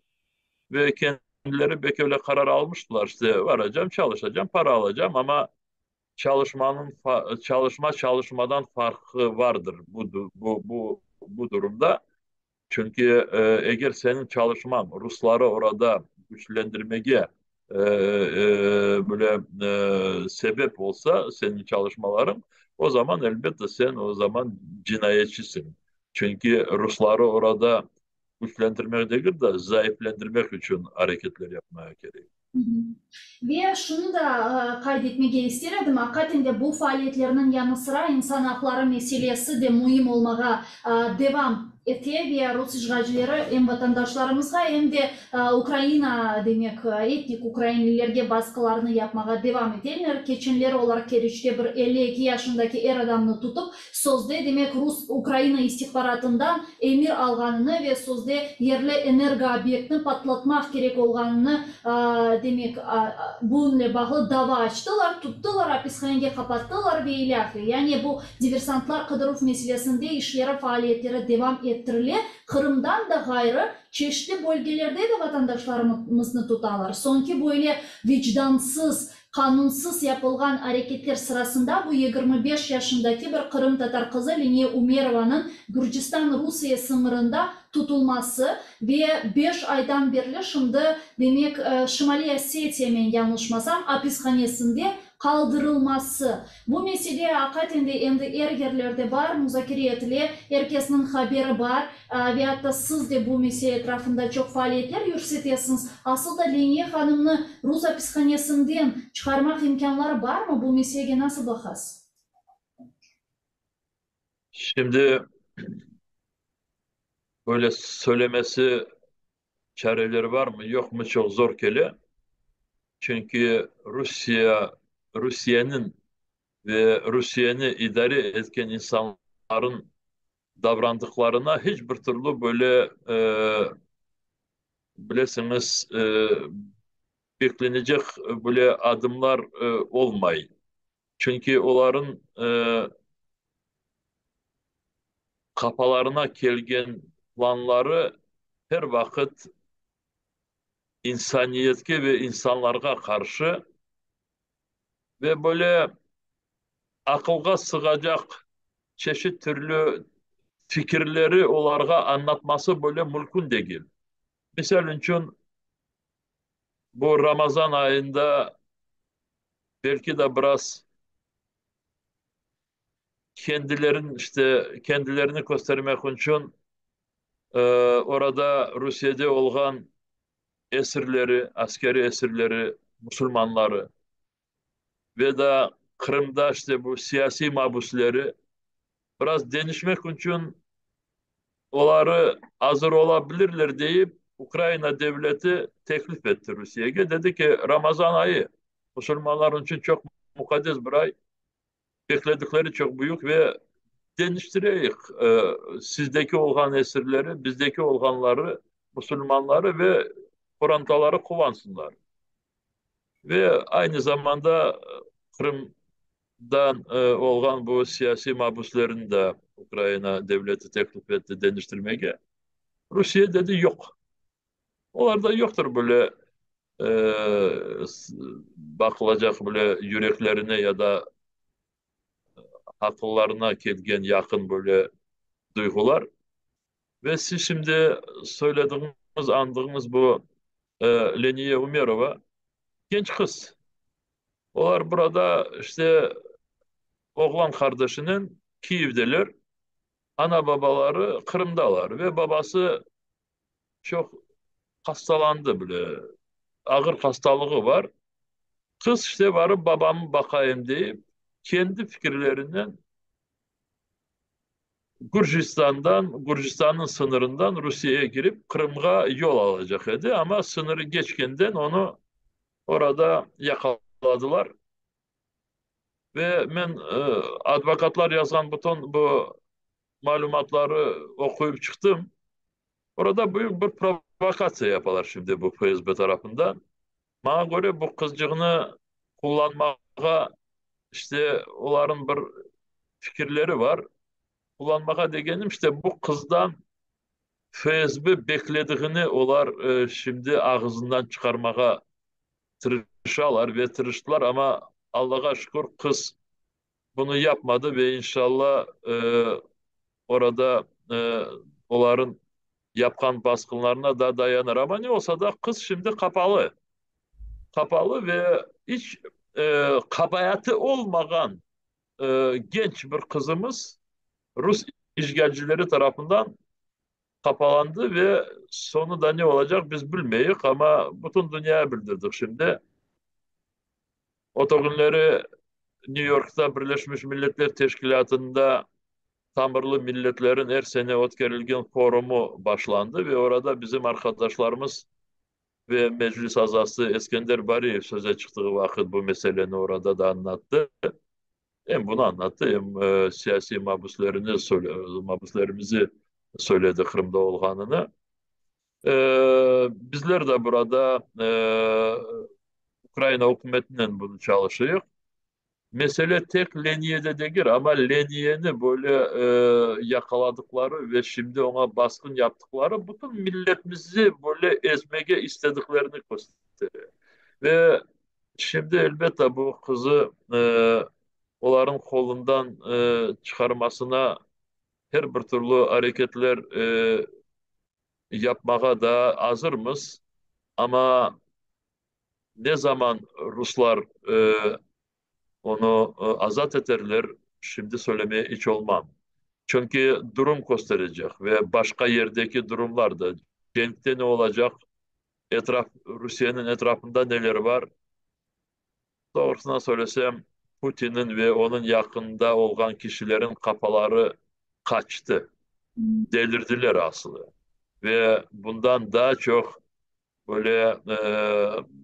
Ve kendileri belki öyle qarar almıştılar. İşte varacağım, çalışacağım, para alacağım ama çalışmanıñ çalışma çalışmadan farqı vardır bu bu bu bu durumda. Çünki eger seniñ çalışmañ rusları orada güçlendirmege böyle sebep olsa seniñ çalışmalarıñ, o zaman elbette sen o zaman cinayetçisiñ. Çünki rusları orada güçlendirmek degil de zayıflendirmek içün areketler yapmaya kerek. Ve şunı da qayd etmege ister edim, aqiqaten de bu faaliyetlerniñ yanı sıra insan aqları meselesi de müim olmağa devam. ete ve rus işğalcileri em vatandaşlarımızğa, em de Ukraina, demek, etnik ukrainlilerge basqılarnı yapmağa devam eteler. Keçenleri olar Keriçte bir 52 yaşındaki er adamnı tutıp, sözde, demek, rus Ukraina istihbaratından emir alğanını ve sözde yerli energoobyektni patlatmaq kerek olğanını, demek, bunıñle bağlı dava açtılar, tuttılar, apishanege qapattılar ve ilâhre. Yani bu diversantlar qıdıruv meselesinde işleri, faaliyetleri devam ettirile. Qırımdan da ğayrı, çeşitli bölgelerde de vatandaşlarımıznı tutalar. Soñki böyle vicdansız, qanunsız yapılğan areketler sırasında bu 25 yaşındaki bir qırımtatar qızı Leniye Umerovanıñ Gürcistan-Rusiye sıñırında tutulması ve beş aydan berli şimdi, demek, Şimaliy Osetiya, men yañlışmasam, apishanesinde qaldırılması. Bu mesele aqaten de endi er yerlerde bar, muzakere etile, er kesniñ haberi bar ve atta siz de bu mesele etrafında çoq faaliyetler yürsetesiñiz. Asıl da Leniye hanımnı rus apishanesinden çıqarmaq imkânları barmı? Bu meselege nasıl baqasız? Şimdi böyle söylemesi çareleri barmı, yoqmı çoq zor kele. Çünki Rusiye, Rusiyeniñ ve Rusiyeni idare etken insanların davrandıqlarına hiç bir türlü böyle, bilesiñiz, beklenecek böyle adımlar olmay. Çünki oların qafalarına kelgen planları her vaqıt insaniyetke ve insanlarğa qarşı ve böyle aqılğa sığacaq çeşit türlü fikirleri olarğa añlatması böyle mülkün degil. Misal içün, bu Ramazan ayında belki de biraz kendilerin işte kendilerini köstermek içün orada Rusiyede olğan esirleri, askeriy esirleri, musulmanları ve da Qırımda işte bu siyasiy mabüsleri biraz deñişmek içün oları azır ola bilirler deyip Ukraina devleti teklif etti Rusiyege. Dedi ki, Ramazan ayı musulmanlar içün çoq muqaddes bir ay, bekledikleri çoq büyük ve deñiştireyik sizdeki olğan esirleri, bizdeki olğanları, musulmanları ve qorantaları quvansınlar. Ve aynı zamanda Qırımdan olğan bu siyasiy mabüslerni de Ukraina devleti teklif etti deñiştirmege. Rusiye dedi yoq. Olarda yoqtır böyle baqılacaq böyle yüreklerine ya da aqıllarına kelgen yaqın böyle duyğular. Ve siz şimdi söylediğiñiz, añdığıñız bu Leniye Umerova genç qız. Olar burada işte oğlan qardaşınen Kiyevdeler, ana-babaları Qırımdalar ve babası çoq hastalandı bile, ağır hastalığı bar. Qız işte barıp babamı baqayım deyip, kendi fikirlerinen Gürcistandan, Gürcistannıñ sıñırından Rusiyege kirip, Qırımğa yol alacaq edi, amma sıñırı keçkenden onı orada yaqaladılar. Ve men advokatlar yazğan bütün bu malümatları oquyıp çıqtım. Orada büyük bir provokatsiya yapalar şimdi bu FSB tarafından. Maña köre, bu qızcığını qullanmağa işte olarnıñ bir fikirleri bar. Qullanmağa degenim, işte bu qızdan FSB beklediğini olar şimdi ağızından çıqarmağa tırışalar ve tırıştılar, amma Allağa şükür, qız bunı yapmadı ve inşalla orada olarnıñ yapqan basqınlarına da dayanır. Amma ne olsa da, qız şimdi qapalı. Qapalı ve iç qabaatı olmağan genç bir qızımız rus işğalcileri tarafından qapalandı ve soñu da ne olacaq biz bilmeyik, amma bütün dünyaya bildirdik şimdi. O künleri New Yorkta Birleşmiş Milletler Teşkilâtında. Tamırlı milletlerin er sene ötkerilgen forumı başlandı ve orada bizim arqadaşlarımız ve Meclis azası Eskender Bariyev söze çıqtığı vaqıt bu meseleni orada da añlattı. Em bunı añlattı, em siyasiy mabüslerini mabüslerimizi söyledi Qırımda olğanını. Bizler de burada Ukraina ükümetinen bunı çalışıyıq. Mesele tek Leniyede degil, amma Leniyeni böyle yaqaladıqları ve şimdi oña basqın yaptıqları bütün milletimizi böyle ezmege istediklerini köstere. Ve şimdi, elbette, bu qızı olarnıñ qolundan çıqarmasına her bir türlü areketler yapmağa da azırmız, amma Ne zaman ruslar onı azat eterler, şimdi söylemeye iç olmam. Çünki durum kösterecek ve başqa yerdeki durumlar da, cenkte ne olacaq, etraf, Rusiyeniñ etrafında neler bar. Doğrusından söylesem, Putinniñ ve onıñ yaqınında olğan kişilerin qafaları qaçtı, delirdiler aslı. Ve bundan daa çoq Böyle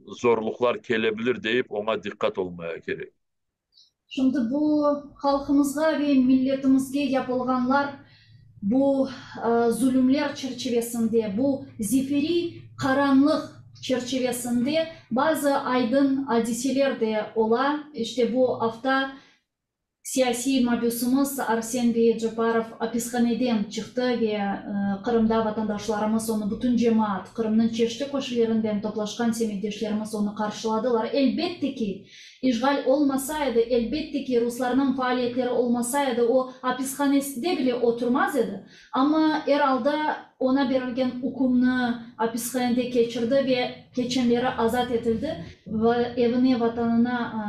zorluqlar kele bilir deyip, oña diqqat olmaya kerek. Şimdi bu halqımızğa ve milletimizge yapılğanlar, bu zulümler çerçivesinde, bu zifiriy qaranlıq çerçivesinde bazı aydın adiseler de ola. İşte bu afta Siyasiy mabüsimiz Arsen bey Ceparov apishaneden çıqtı ve Qırımda vatandaşlarımız onı, bütün cemaat, Qırımnıñ çeşitli köşelerinden toplaşqan semetdeşlerimiz onı qarşıladılar. Elbette ki, işğal olmasa edi, elbette ki, ruslarnıñ faaliyetleri olmasa edi, o, apishanede bile oturmaz edi. Amma er alda oña berilgen ükümni apishanede keçirdi ve keçenleri azat etildi ve evine, Vatanına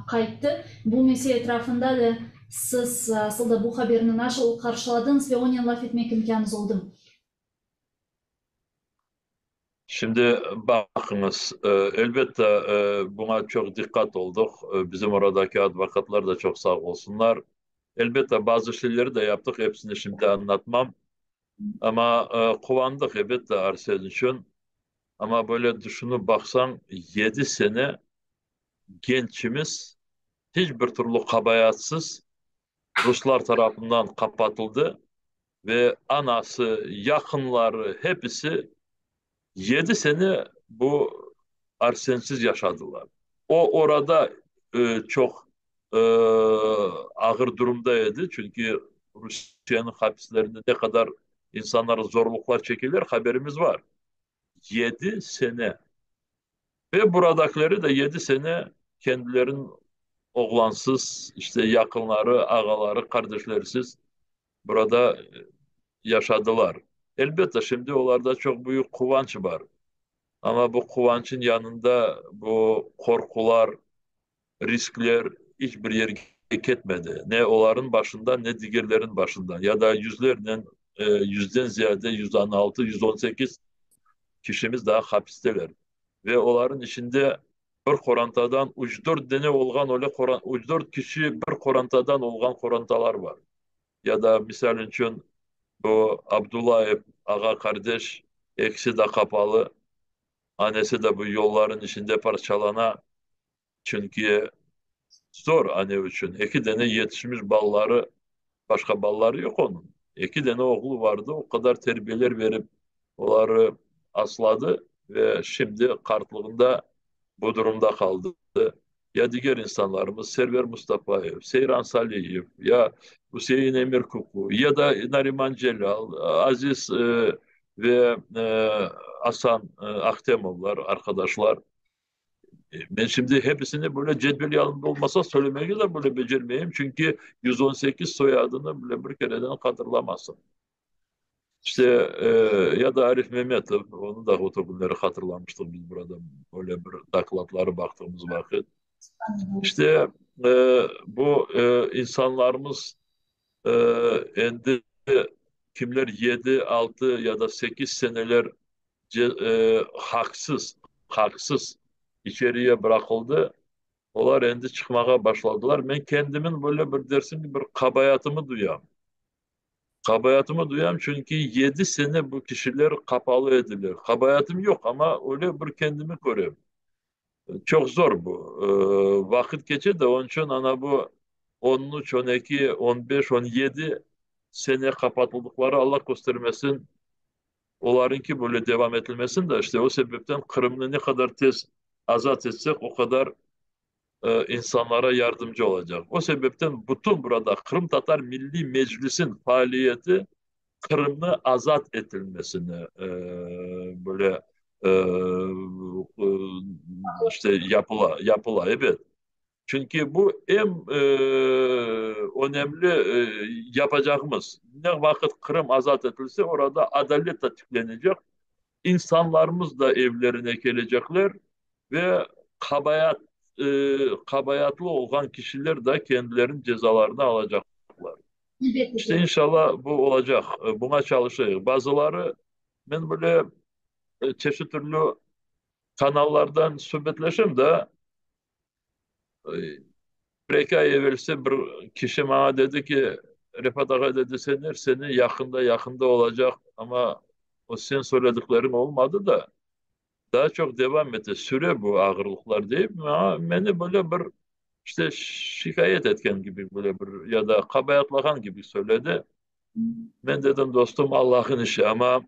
qayttı. Bu mesele etrafında da siz asıl da bu haberni nasıl qarşıladıñız ve onen laf etmek imkânıñız oldımı? Şimdi baqıñız, elbette, buña çoq diqqat olduq, bizim oradaki advokatlar da çoq sağ olsunlar. Elbette, bazı şeyleri de yaptıq, episini şimdi añlatmam. Amma quvandıq, elbette, Arsen içün. Amma böyle düşünip baqsañ, yedi sene gençimiz hiç bir türlü qabayatsız ruslar tarafından qapatıldı ve anası, yaqınları, hepisi yedi sene bu Arsensiz yaşadılar. O, orada çoq ağır durumda edi, çünki Rusiyeniñ hapislerinde ne qadar insanlar zorluqlar çekeler, haberimiz bar. Yedi sene. Ve buradakileri de yedi sene kendileriniñ oğlansız, işte yaqınları, ağaları, qardeşlerisiz burada yaşadılar. Elbette, şimdi olarda çoq büyük quvanç bar. Amma bu quvançıñ yanında bu qorqular, riskler iç bir yerge ketmedi, ne olarnıñ başından, ne digerlerniñ başından, ya da yüzlernen, yüzden ziyade, 116, 118 kişimiz daa hapisteler. Ve olarnıñ içinde bir qorantadan üç-dört dene olğan öyle üç-dört kişi bir qorantadan olğan qorantalar bar. Ya da, misal içün, bu Abdullayev ağa-qardeş, ekisi de qapalı, anesi de bu yollarnıñ içinde parçalana, çünki zor ane içün, eki dene yetişmiş balaları, başqa balaları yoq onıñ, eki dene oğlu vardı, o qadar terbiyeler berip oları asladı ve şimdi qartlığında bu durumda qaldı. Ya diger insanlarımız, Server Mustafayev, Seyran Saliyev, ya Üsein Emirkuku, ya da Nariman Celâl, Aziz ve Asan Ahtemovlar, arqadaşlar. Men şimdi hepisini böyle cedvel yanımda olmasa söylemege de böyle becermeyim, çünki 118 soyadını bile bir kereden hatırlamasın. İşte, ya da Arif Memetov, onı da o künleri hatırlamıştıq biz burada, böyle bir dokladları baqtığımız vaqıt. İşte, bu insanlarımız endi kimler yedi, altı ya da sekiz seneler haqsız, haqsız içeriye bıraqıldı, olar endi çıqmağa başladılar. Men kendimin böyle bir dersiñ ki, bir qabaatımı duyam. Qabaatımı duyam, çünki yedi sene bu kişiler qapalı ediler. Qabaatım yoq, amma öyle bir kendimi körem. Çoq zor bu. Vaqıt keçe de, onıñ içün ana bu 13, 12, 15, 17 sene qapatıldıqları, Alla köstermesin, olarıñki böyle devam etilmesin de, işte o sebepten Qırımnı ne qadar tez azat etsek, o qadar insanlara yardımcı olacaq. O sebepten bütün burada Qırımtatar Milliy Meclisin faaliyeti Qırımnı azat etilmesini böyle işte yapıla, yapıla, ebet. Çünki bu em önemli yapacağımız. Ne vaqıt Qırım azat etilse, orada adalet da tiklenecek, insanlarımız da evlerine kelecekler ve qabaat, qabaatlı olğan kişiler da kendileriniñ cezalarını alacaqlar. İşte, inşallah, bu olacaq. Buña çalışayıq. Bazıları, men böyle çeşit türlü kanallardan subetleşem da, bir-eki ay evelsi bir kişi maña dedi ki, Refat ağa, dedi, sen er sene yaqında, yaqında olacaq, amma o sen söyledikleriñ olmadı da, daa çoq devam ete, süre bu ağırlıqlar, deyip, maña, meni böyle bir, işte, şikâyet etken kibi, böyle bir, ya da qabaatlağan kibi söyledi. Men dedim, dostum, Allah'ın işi, amma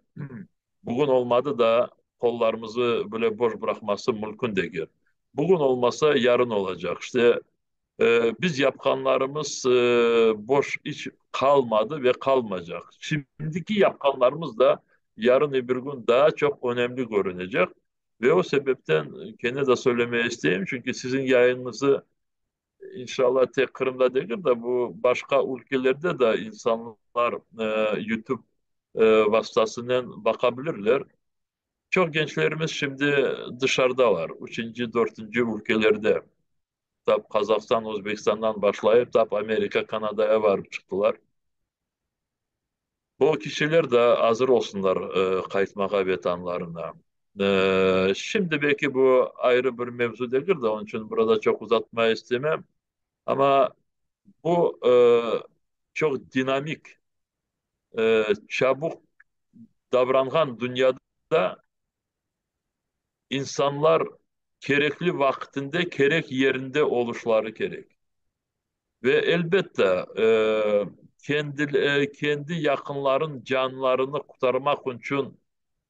bugün olmadı da, qollarımızı böyle boş bıraqması mümkün degil. Bugün olmasa, yarın olacaq. İşte, biz yapqanlarımız boş iç qalmadı ve qalmaycaq. Şimdiki yapqanlarımız da yarın bir kün daa çoq önemli körünecek. Ve o sebepten kene de söylemeye isteyim, çünki siziñ yayınıñızı inşallah tek Qırımda degil de, bu başqa ülkelerde de insanlar YouTube vastasınen baqa bilirler. Çoq gençlerimiz şimdi dışarıdalar, üçünci, dörtünci ülkelerde. Tap Qazahstan, Özbekistandan başlayıp, tap Amerika, Kanadaya barıp çıqtılar. Bu kişiler de azır olsunlar qaytmağa vetanlarına. Şimdi belki bu ayrı bir mevzu degil de, onıñ içün burada çoq uzatmaya istemem. Amma bu çoq dinamik, çabuk davranğan dünyada insanlar kerekli vaqtında, kerek yerinde oluşları kerek. Ve elbette kendi yaqınların canlarını qurtarmaq içün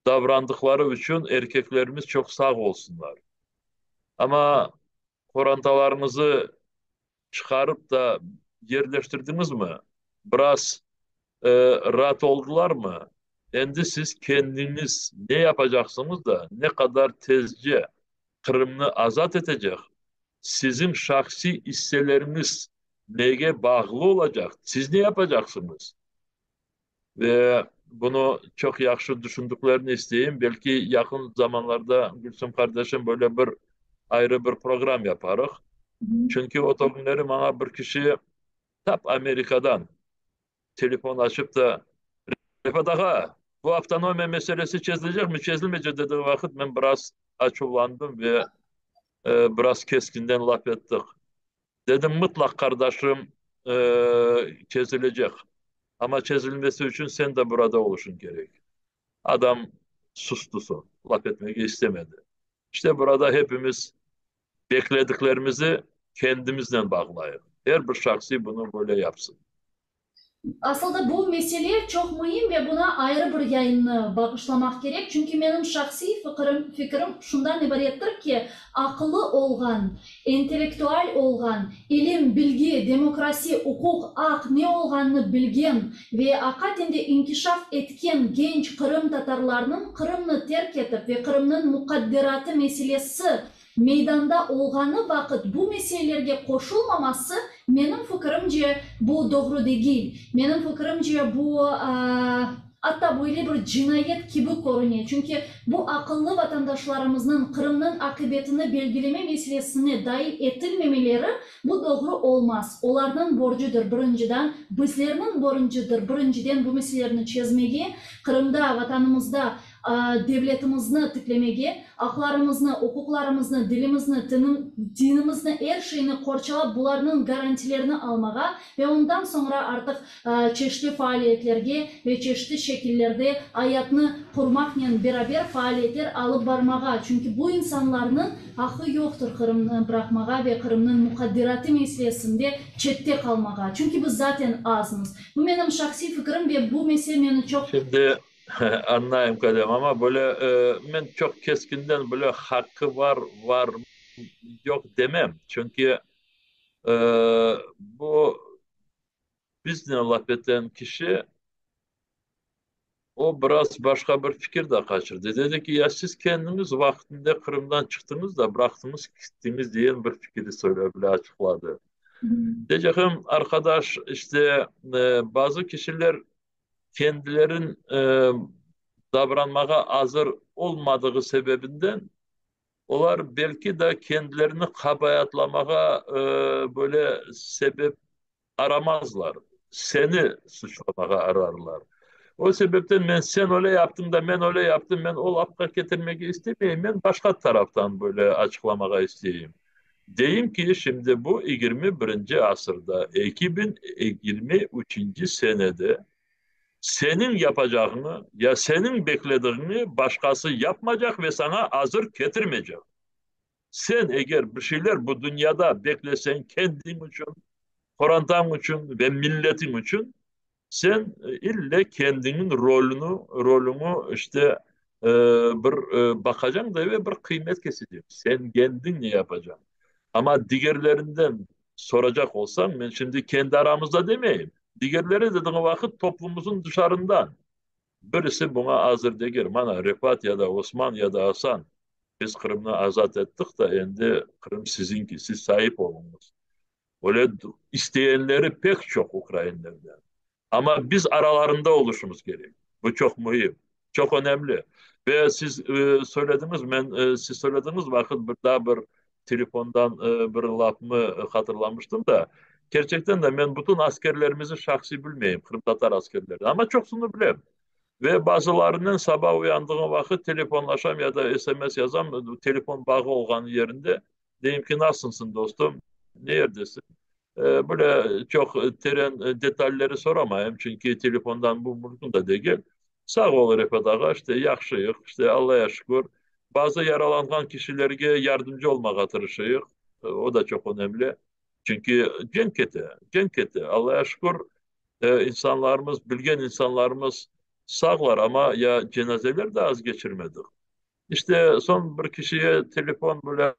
davrandıqları içün erkeklerimiz çoq sağ olsunlar. Amma qorantalarıñızı çıqarıp da yerleştirdiñizmi? Biraz raat oldılarmı? Endi siz kendiñiz ne yapacaqsıñız da, ne qadar tezce Qırımnı azat etecek, siziñ şahsiy isseleriñiz nege bağlı olacaq, siz ne yapacaqsıñız? Ve bunı çoq yahşı düşündiklerini isteyim. Belki yaqın zamanlarda, Gülsüm qardaşım, böyle bir ayrı bir program yaparıq. Çünki o künleri maña bir kişi tap Amerikadan telefon açıp da, Refat ağa, bu avtonomiya meselesi çezilecek mi, çezilmeycek dediği vaqıt men biraz açuvlandım ve biraz keskinden laf ettik. Dedim, mıtlaq, qardaşım, çezilecek. Amma çezilmesi içün sen de burada oluşıñ kerek. Adam sustı soñ, laf etmege istemedi. İşte burada hepimiz beklediklerimizi kendimiznen bağlayıq. Er bir şahsiy bunı böyle yapsın. Aslında bu mesele çoq müim ve buña ayrı bir yayınnı bağışlamaq kerek, çünki menim şahsiy fikrim şundan ibarettir ki, aqıllı olğan, intellektual olğan, ilim, bilgi, demokrasi, uquq, aq ne olğanını bilgen ve aqiqaten de inkişaf etken genç qırımtatarlarnıñ Qırımnı terk etip ve Qırımnıñ muqadderatı meselesi meydanda olğanı vaqıt bu meselelerge qoşulmaması, menim fikirimce, bu doğru degil. Menim fikirimce, bu atta böyle bir cinayet kibi körüne, çünki bu aqıllı vatandaşlarımıznıñ Qırımnıñ aqibetini belgileme meselesine dail etilmemeleri, bu doğru olmaz. Olarnıñ borcudır, birinciden, bizlerniñ borcudır, birinciden bu meselelerni çezmege, Qırımda, Vatanımızda. Devletimizni tiklemege, aqlarımıznı, uquqlarımıznı, dilimizni, dinimizni, er şeyni qorçalap, bularnıñ garantilerini almağa ve ondan soñra artıq çeşitli faaliyetlerge ve çeşitli şekillerde ayatnı qurmaqnen beraber faaliyetler alıp barmağa, çünki bu insanlarnıñ aqqı yoqtır Qırımnı bıraqmağa ve Qırımnıñ muqadderatı meselesinde çette qalmağa, çünki biz zaten azmız. Bu menim şahsiy fikrim ve bu mesele meni çoq. Şimdi Añlayım, Kadem, amma böyle men çoq keskinden böyle haqqı var, var, yoq demem. Çünki bu biznen laf eten kişi, o biraz başqa bir fikir de qaçırdı. Dedi ki, ya siz kendiñiz vaqtında Qırımdan çıqtıñız da, bıraqtıñız, kittiñiz degen bir fikiri söylep, böyle açıqladı. Deycegim, arqadaş, işte, bazı kişiler kendilerin davranmağa azır olmadığı sebebinden, olar belki de kendilerini qabaatlamağa böyle sebep aramazlar, seni suçlamağa ararlar. O sebepten men sen öyle yaptıñ da, men öyle yaptım, men o lafqa ketirmege istemeyim, men başqa taraftan böyle açıqlamağa isteyim. Deyim ki, şimdi bu 21-nci asırda, 2023-nci senede seniñ yapacağıñı ya seniñ beklediğiñi başqası yapmacaq ve saña azır ketirmeycek. Sen eger bir şeyler bu dünyada bekleseñ kendiñ içün, qorantañ içün ve milletiñ içün, Sen ille kendiñniñ rolüni, rolüñi işte bir baqacañ da ve bir qıymet kesecek. Sen kendiñ ne yapacañ? Amma digerlerinden soracaq olsañ, men şimdi kendi aramızda demeyim, digerleri dediğin vaqıt toplumımıznıñ dışarından birisi buña azır degil. Mana, Refat ya da Osman ya da Asan, biz Qırımnı azat ettik da, endi Qırım siziñki, siz saip oluñız. Öyle isteyenleri pek çoq ukrainlerden. Amma biz aralarında oluşımız kerek. Bu çoq müim, çoq önemli. Ve siz söylediñiz, men siz söylediñiz vaqıt bir daa bir telefondan bir lafımı hatırlamıştım da. Kerçekten de men bütün askerlerimizi şahsiy bilmeyim, qırımtatar askerlerini, amma çoqsını bilem. Ve bazılarınen saba uyandığım vaqıt telefonlaşam ya da SMS yazam, telefon bağı olğan yerinde. Deyim ki, nasılsıñ, dostum, ne yerdesiñ? Böyle çoq teren detalleri soramayım, çünki telefondan bu mümkün de degil. Sağ ol, Refat ağa, işte, yahşıyıq, işte, Allaya şükür. Bazı yaralanğan kişilerge yardımcı olmağa tırışıyıq, o da çoq önemli. Çünki cenk kete, cenk kete. Allaya şükür, insanlarımız, bilgen insanlarımız sağlar, amma ya cenazeler de az keçirmedik. İşte, soñ bir kişiye telefon böyle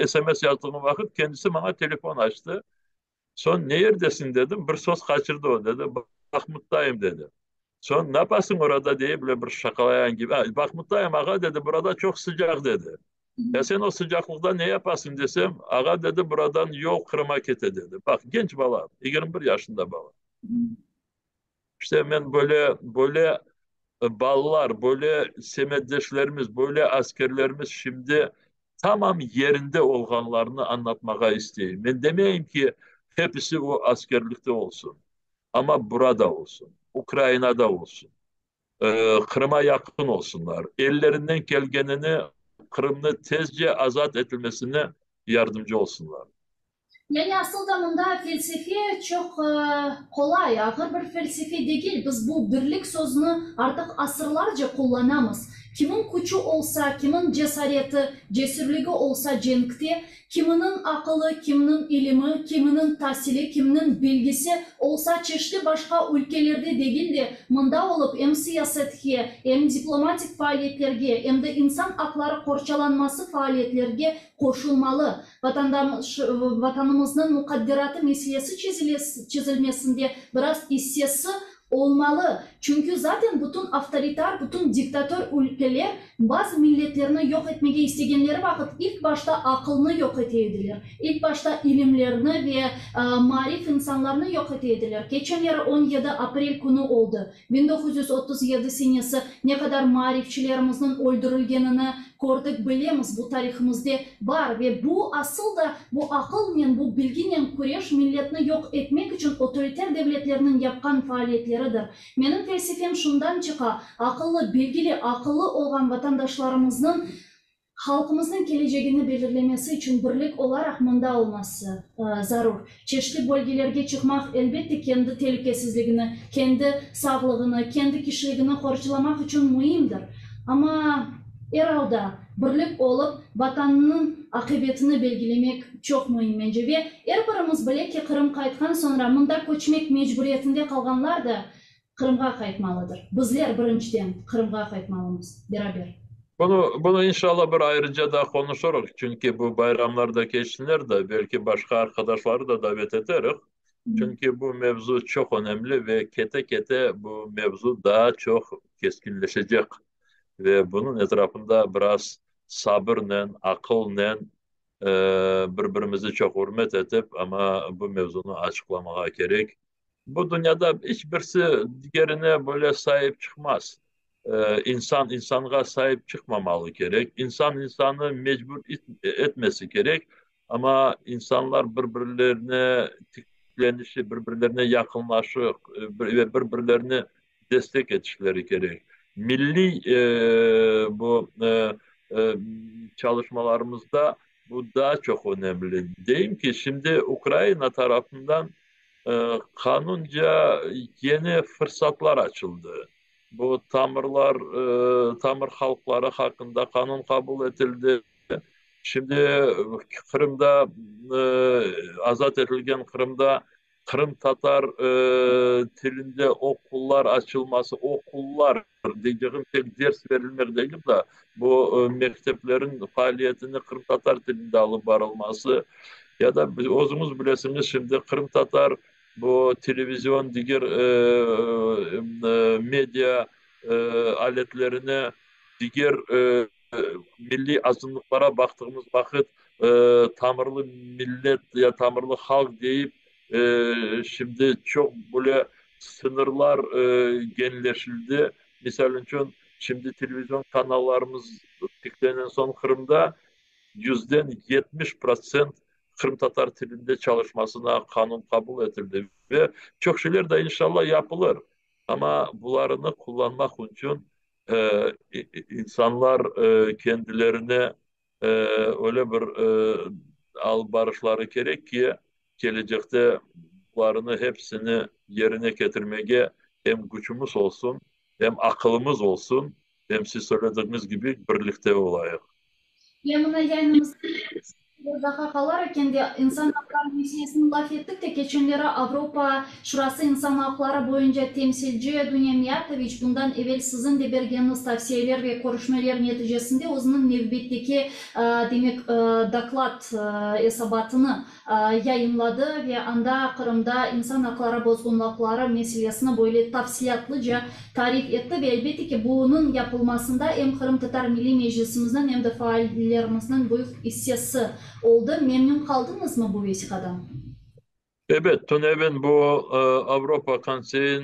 SMS yazdığım vaqıt, kendisi maña telefon açtı. Soñ, ne yerdesiñ dedim, bir söz qaçırdı o, dedi, Bahmuttayım, dedi. Soñ, ne yapasıñ orada, dey, böyle bir şaqalayan kibi. Bahmuttayım, ağa, dedi, burada çoq sıcaq, dedi. Ya sen o sıcaqlıqta ne yapasıñ desem, ağa, dedi, buradan yol Qırıma kete, dedi. Baq, genç bala, 21 yaşında bala. İşte men böyle, böyle balalar, böyle semetdeşlerimiz, böyle askerlerimiz şimdi tamam yerinde olğanlarını añlatmağa isteyim. Men demeyim ki, hepisi o askerlikte olsun, amma burada olsun, Ukrainada olsun, Qırıma yaqın olsunlar, ellerinden kelgenini Qırımnı tezce azat etilmesine yardımcı olsunlar. Yani asıl da mında felsefe çoq qolay, ağır bir felsefe degil. Biz bu birlik sözüni artıq asırlarca qullanamız. Kimin küçü olsa, kimin cesareti, cesürligi olsa cenkte, kiminiñ aqılı, kimniñ ilimi, kiminiñ tasili, kimniñ bilgisi olsa çeşitli başqa ülkelerde degil de, mında olıp em siyasetke, em diplomatik faaliyetlerge, em de insan aqları qorçalanması faaliyetlerge qoşulmalı. Vatanımıznıñ muqadderatı meselesi çezilmesinde biraz issesi olmalı. Çünki zaten bütün avtoritar, bütün diktatör ülkeler bazı milletlerni yoq etmege istegenleri vaqıt ilk başta aqılnı yoq ete ediler, ilk başta ilimlerni ve maarif insanlarnı yoq ete ediler. Keçenleri 17 aprel künü oldı, 1937 senesi, ne qadar maarifçilerimizniñ öldürilgenini. kördik, bilemiz, bu tarihımızde bar ve bu asıl da bu aqılnen, bu bilginen küreş milletni yoq etmek içün otoriter devletlerniñ yapqan faaliyetleridir. Menim felsefem şundan çıqa, aqıllı, bilgili, aqıllı olğan vatandaşlarımıznıñ Halqımıznıñ kelecegini belirlemesi içün birlik olaraq mında olması zarur. Çeşitli bölgelerge çıqmaq, elbette, kendi telükesizligini, kendi sağlığını, kendi kişiligini qorçalamaq içün müimdir. Amma, er alda, birlik olıp, Vatannıñ aqibetini belgilemek çoq müim, mence. Ve er birimiz bile ki, Qırım qaytqan soñra mında köçmek mecburiyetinde qalğanlar da Qırımğa qaytmalıdır. Bizler birinciden Qırımğa qaytmalımız, beraber. Bunı, bunı inşallah bir ayrıca da qonuşırıq, çünki bu bayramlar da keçsinler de, belki başqa arqadaşları da davet eteriq. Çünki bu mevzu çoq önemli ve kete-kete bu mevzu daa çoq keskinleşecek. Ve bunıñ etrafında biraz sabırnen, aqılnen, bir-birimizi çoq ürmet etip, amma bu mevzunı açıqlamağa kerek. Bu dünyada iç birisi digerine böyle saip çıqmaz. İnsan insanğa saip çıqmamalı kerek. İnsan insanı mecbur etmesi kerek. Amma insanlar bir-birlerine tiklenişi, bir-birlerine yaqınlaşıq ve bir-birlerini destek etişleri kerek. Milliy bu çalışmalarımızda bu daa çoq önemli. Deyim ki, şimdi Ukraina tarafından Qanunca yeni fırsatlar açıldı. Bu tamırlar, tamır halqları haqqında qanun qabul etildi. Şimdi Qırımda, azat etilgen Qırımda qırımtatar tilinde oqullar açılması, oqullar deycegim tek ders verilmek degil da, bu mekteplerin faaliyetini qırımtatar tilinde alıp barılması, ya da özüñiz bilesiñiz, şimdi qırımtatar bu televizion, diger media aletlerine, diger milliy azınlıqlara baqtığımız vaqıt, tamırlı millet ya tamırlı halq deyip, şimdi çoq böyle sıñırlar genleşildi. Misal içün, şimdi televizion kanallarımız tiklenen soñ Qırımda 70% qırımtatar tilinde çalışmasına qanun qabul etildi ve çoq şeyler de inşallah yapılır. Amma bularını qullanmaq içün insanlar kendilerine öyle bir alıp barışları kerek ki, kelecekte bularını hepsini yerine ketirmege em küçümiz olsun, em aqılımız olsun, em siz söyledigiñiz kibi birlikte olayıq. Ve mına yayınımızda bir daha qalar eken de, insan aqları meselesini laf ettik de, keçenleri Avropa Şurası insan aqları boyunca temsilci Dunya Miyatoviç bundan evel siziñ de bergeniñiz tavsiyeler ve körüşmeler neticesinde özüniñ nevbetteki, demek, doklad esabatını yayınladı ve anda Qırımda insan aqları bozğunlıqları meselesini böyle tafsilâtlıca tarif etti ve elbette ki, bunıñ yapılmasında em Qırımtatar Milliy Meclisimizniñ, em de faallerimizniñ büyük issesi oldı. Memnün qaldıñızmı bu vesiqadan? Ebet, tünevin bu Avropa Konseyin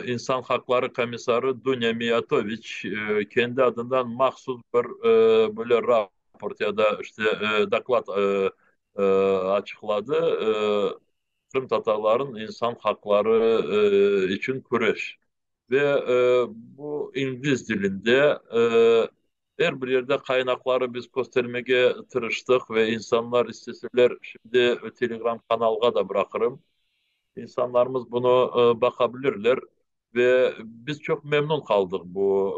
insan haqları komissarı Dunya Miyatoviç kendi adından mahsus bir böyle raport ya da işte doklad açıqladı, Qırımtatarlarnıñ insan haqları içün küreş. Ve bu ingliz dilinde er bir yerde qaynaqları biz köstermege tırıştıq ve insanlar isteseler şimdi Telegram kanalğa da bıraqırım. İnsanlarımız bunı baqa bilirler. Ve biz çoq memnun qaldıq bu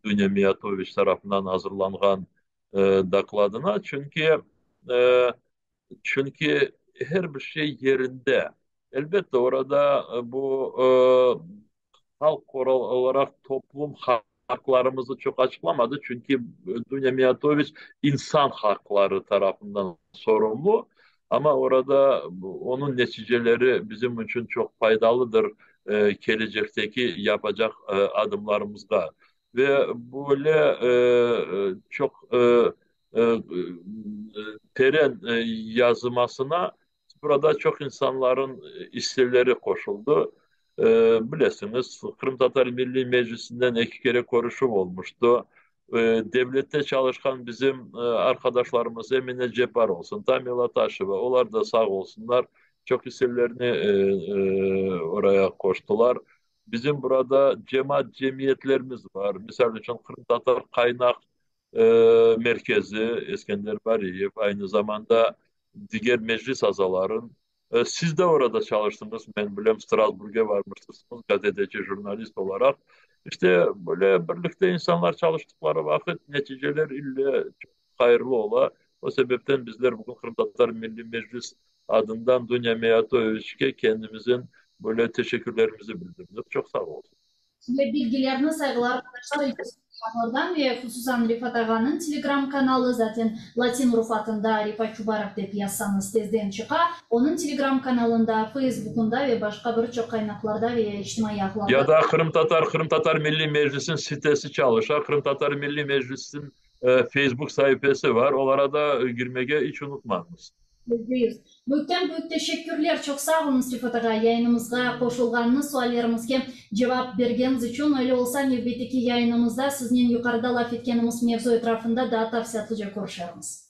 Dunya Miyatoviç tarafından azırlanğan dokladına, çünki çünki her bir şey yerinde. Elbette, orada bu halq olaraq toplum haqlarımızı çoq açıqlamadı, çünki Dunya Miyatoviç insan haqları tarafından sorumlu, amma orada onıñ neticeleri bizim içün çoq faydalıdır kelecekteki yapacaq adımlarımızğa. Ve böyle çoq teren yazımasına burada çoq insanların isseleri qoşuldı. Bilesiñiz, Qırımtatar Milliy Meclisinden eki kere körüşüv olmuştı. Devlette çalışqan bizim arqadaşlarımız Emine Ceppar olsun, Tamila Taşeva, olar da sağ olsunlar, çoq isselerini oraya qoştılar. Bizim burada cemaat cemiyetlerimiz bar, misal içün Qırımtatar qaynaq merkezi, Eskender Bariyev, aynı zamanda diger meclis azaların. Siz de orada çalıştıñız, men bilem, Strasburge varmıştırsıñız gazeteci, jurnalist olaraq. İşte, böyle birlikte insanlar çalıştıqları vaqıt neticeler ille çoq hayırlı ola. O sebepten bizler bugün Qırımtatar Milliy Meclis adından Dunya Meyatoviçke kendimizin böyle teşekkürlerimizi bildirdik. Çoq sağ olsun. Ve bilgilerni sayğılı arqadaşlar icazatlardan ve hususan Refat ağanıñ Telegram kanalı, zaten latin urufatında Refat Çubarov dep yazsañız tezden çıqa, onıñ Telegram kanalında, Feysbukunda ve başqa bir çoq qaynaqlarda ve içtimaiy ağlarda. Ya da Qırımtatar Qırımtatar Milliy Meclisiniñ sitesi çalışa, Qırımtatar Milliy Meclisiniñ Feysbuk saifesi bar, olara da girmege iç unutmañız. %100. Büyükten büyük teşekkürler, çoq sağ oluñız, Refat ağa, yayınımızğa qoşulğanıñız, suallerimizge cevap bergeniñiz içün. Öyle olsa, nevbetteki yayınımızda siznen yuqarıda laf etkenimiz mevzu etrafında daa tafsilâtlıca körüşermiz.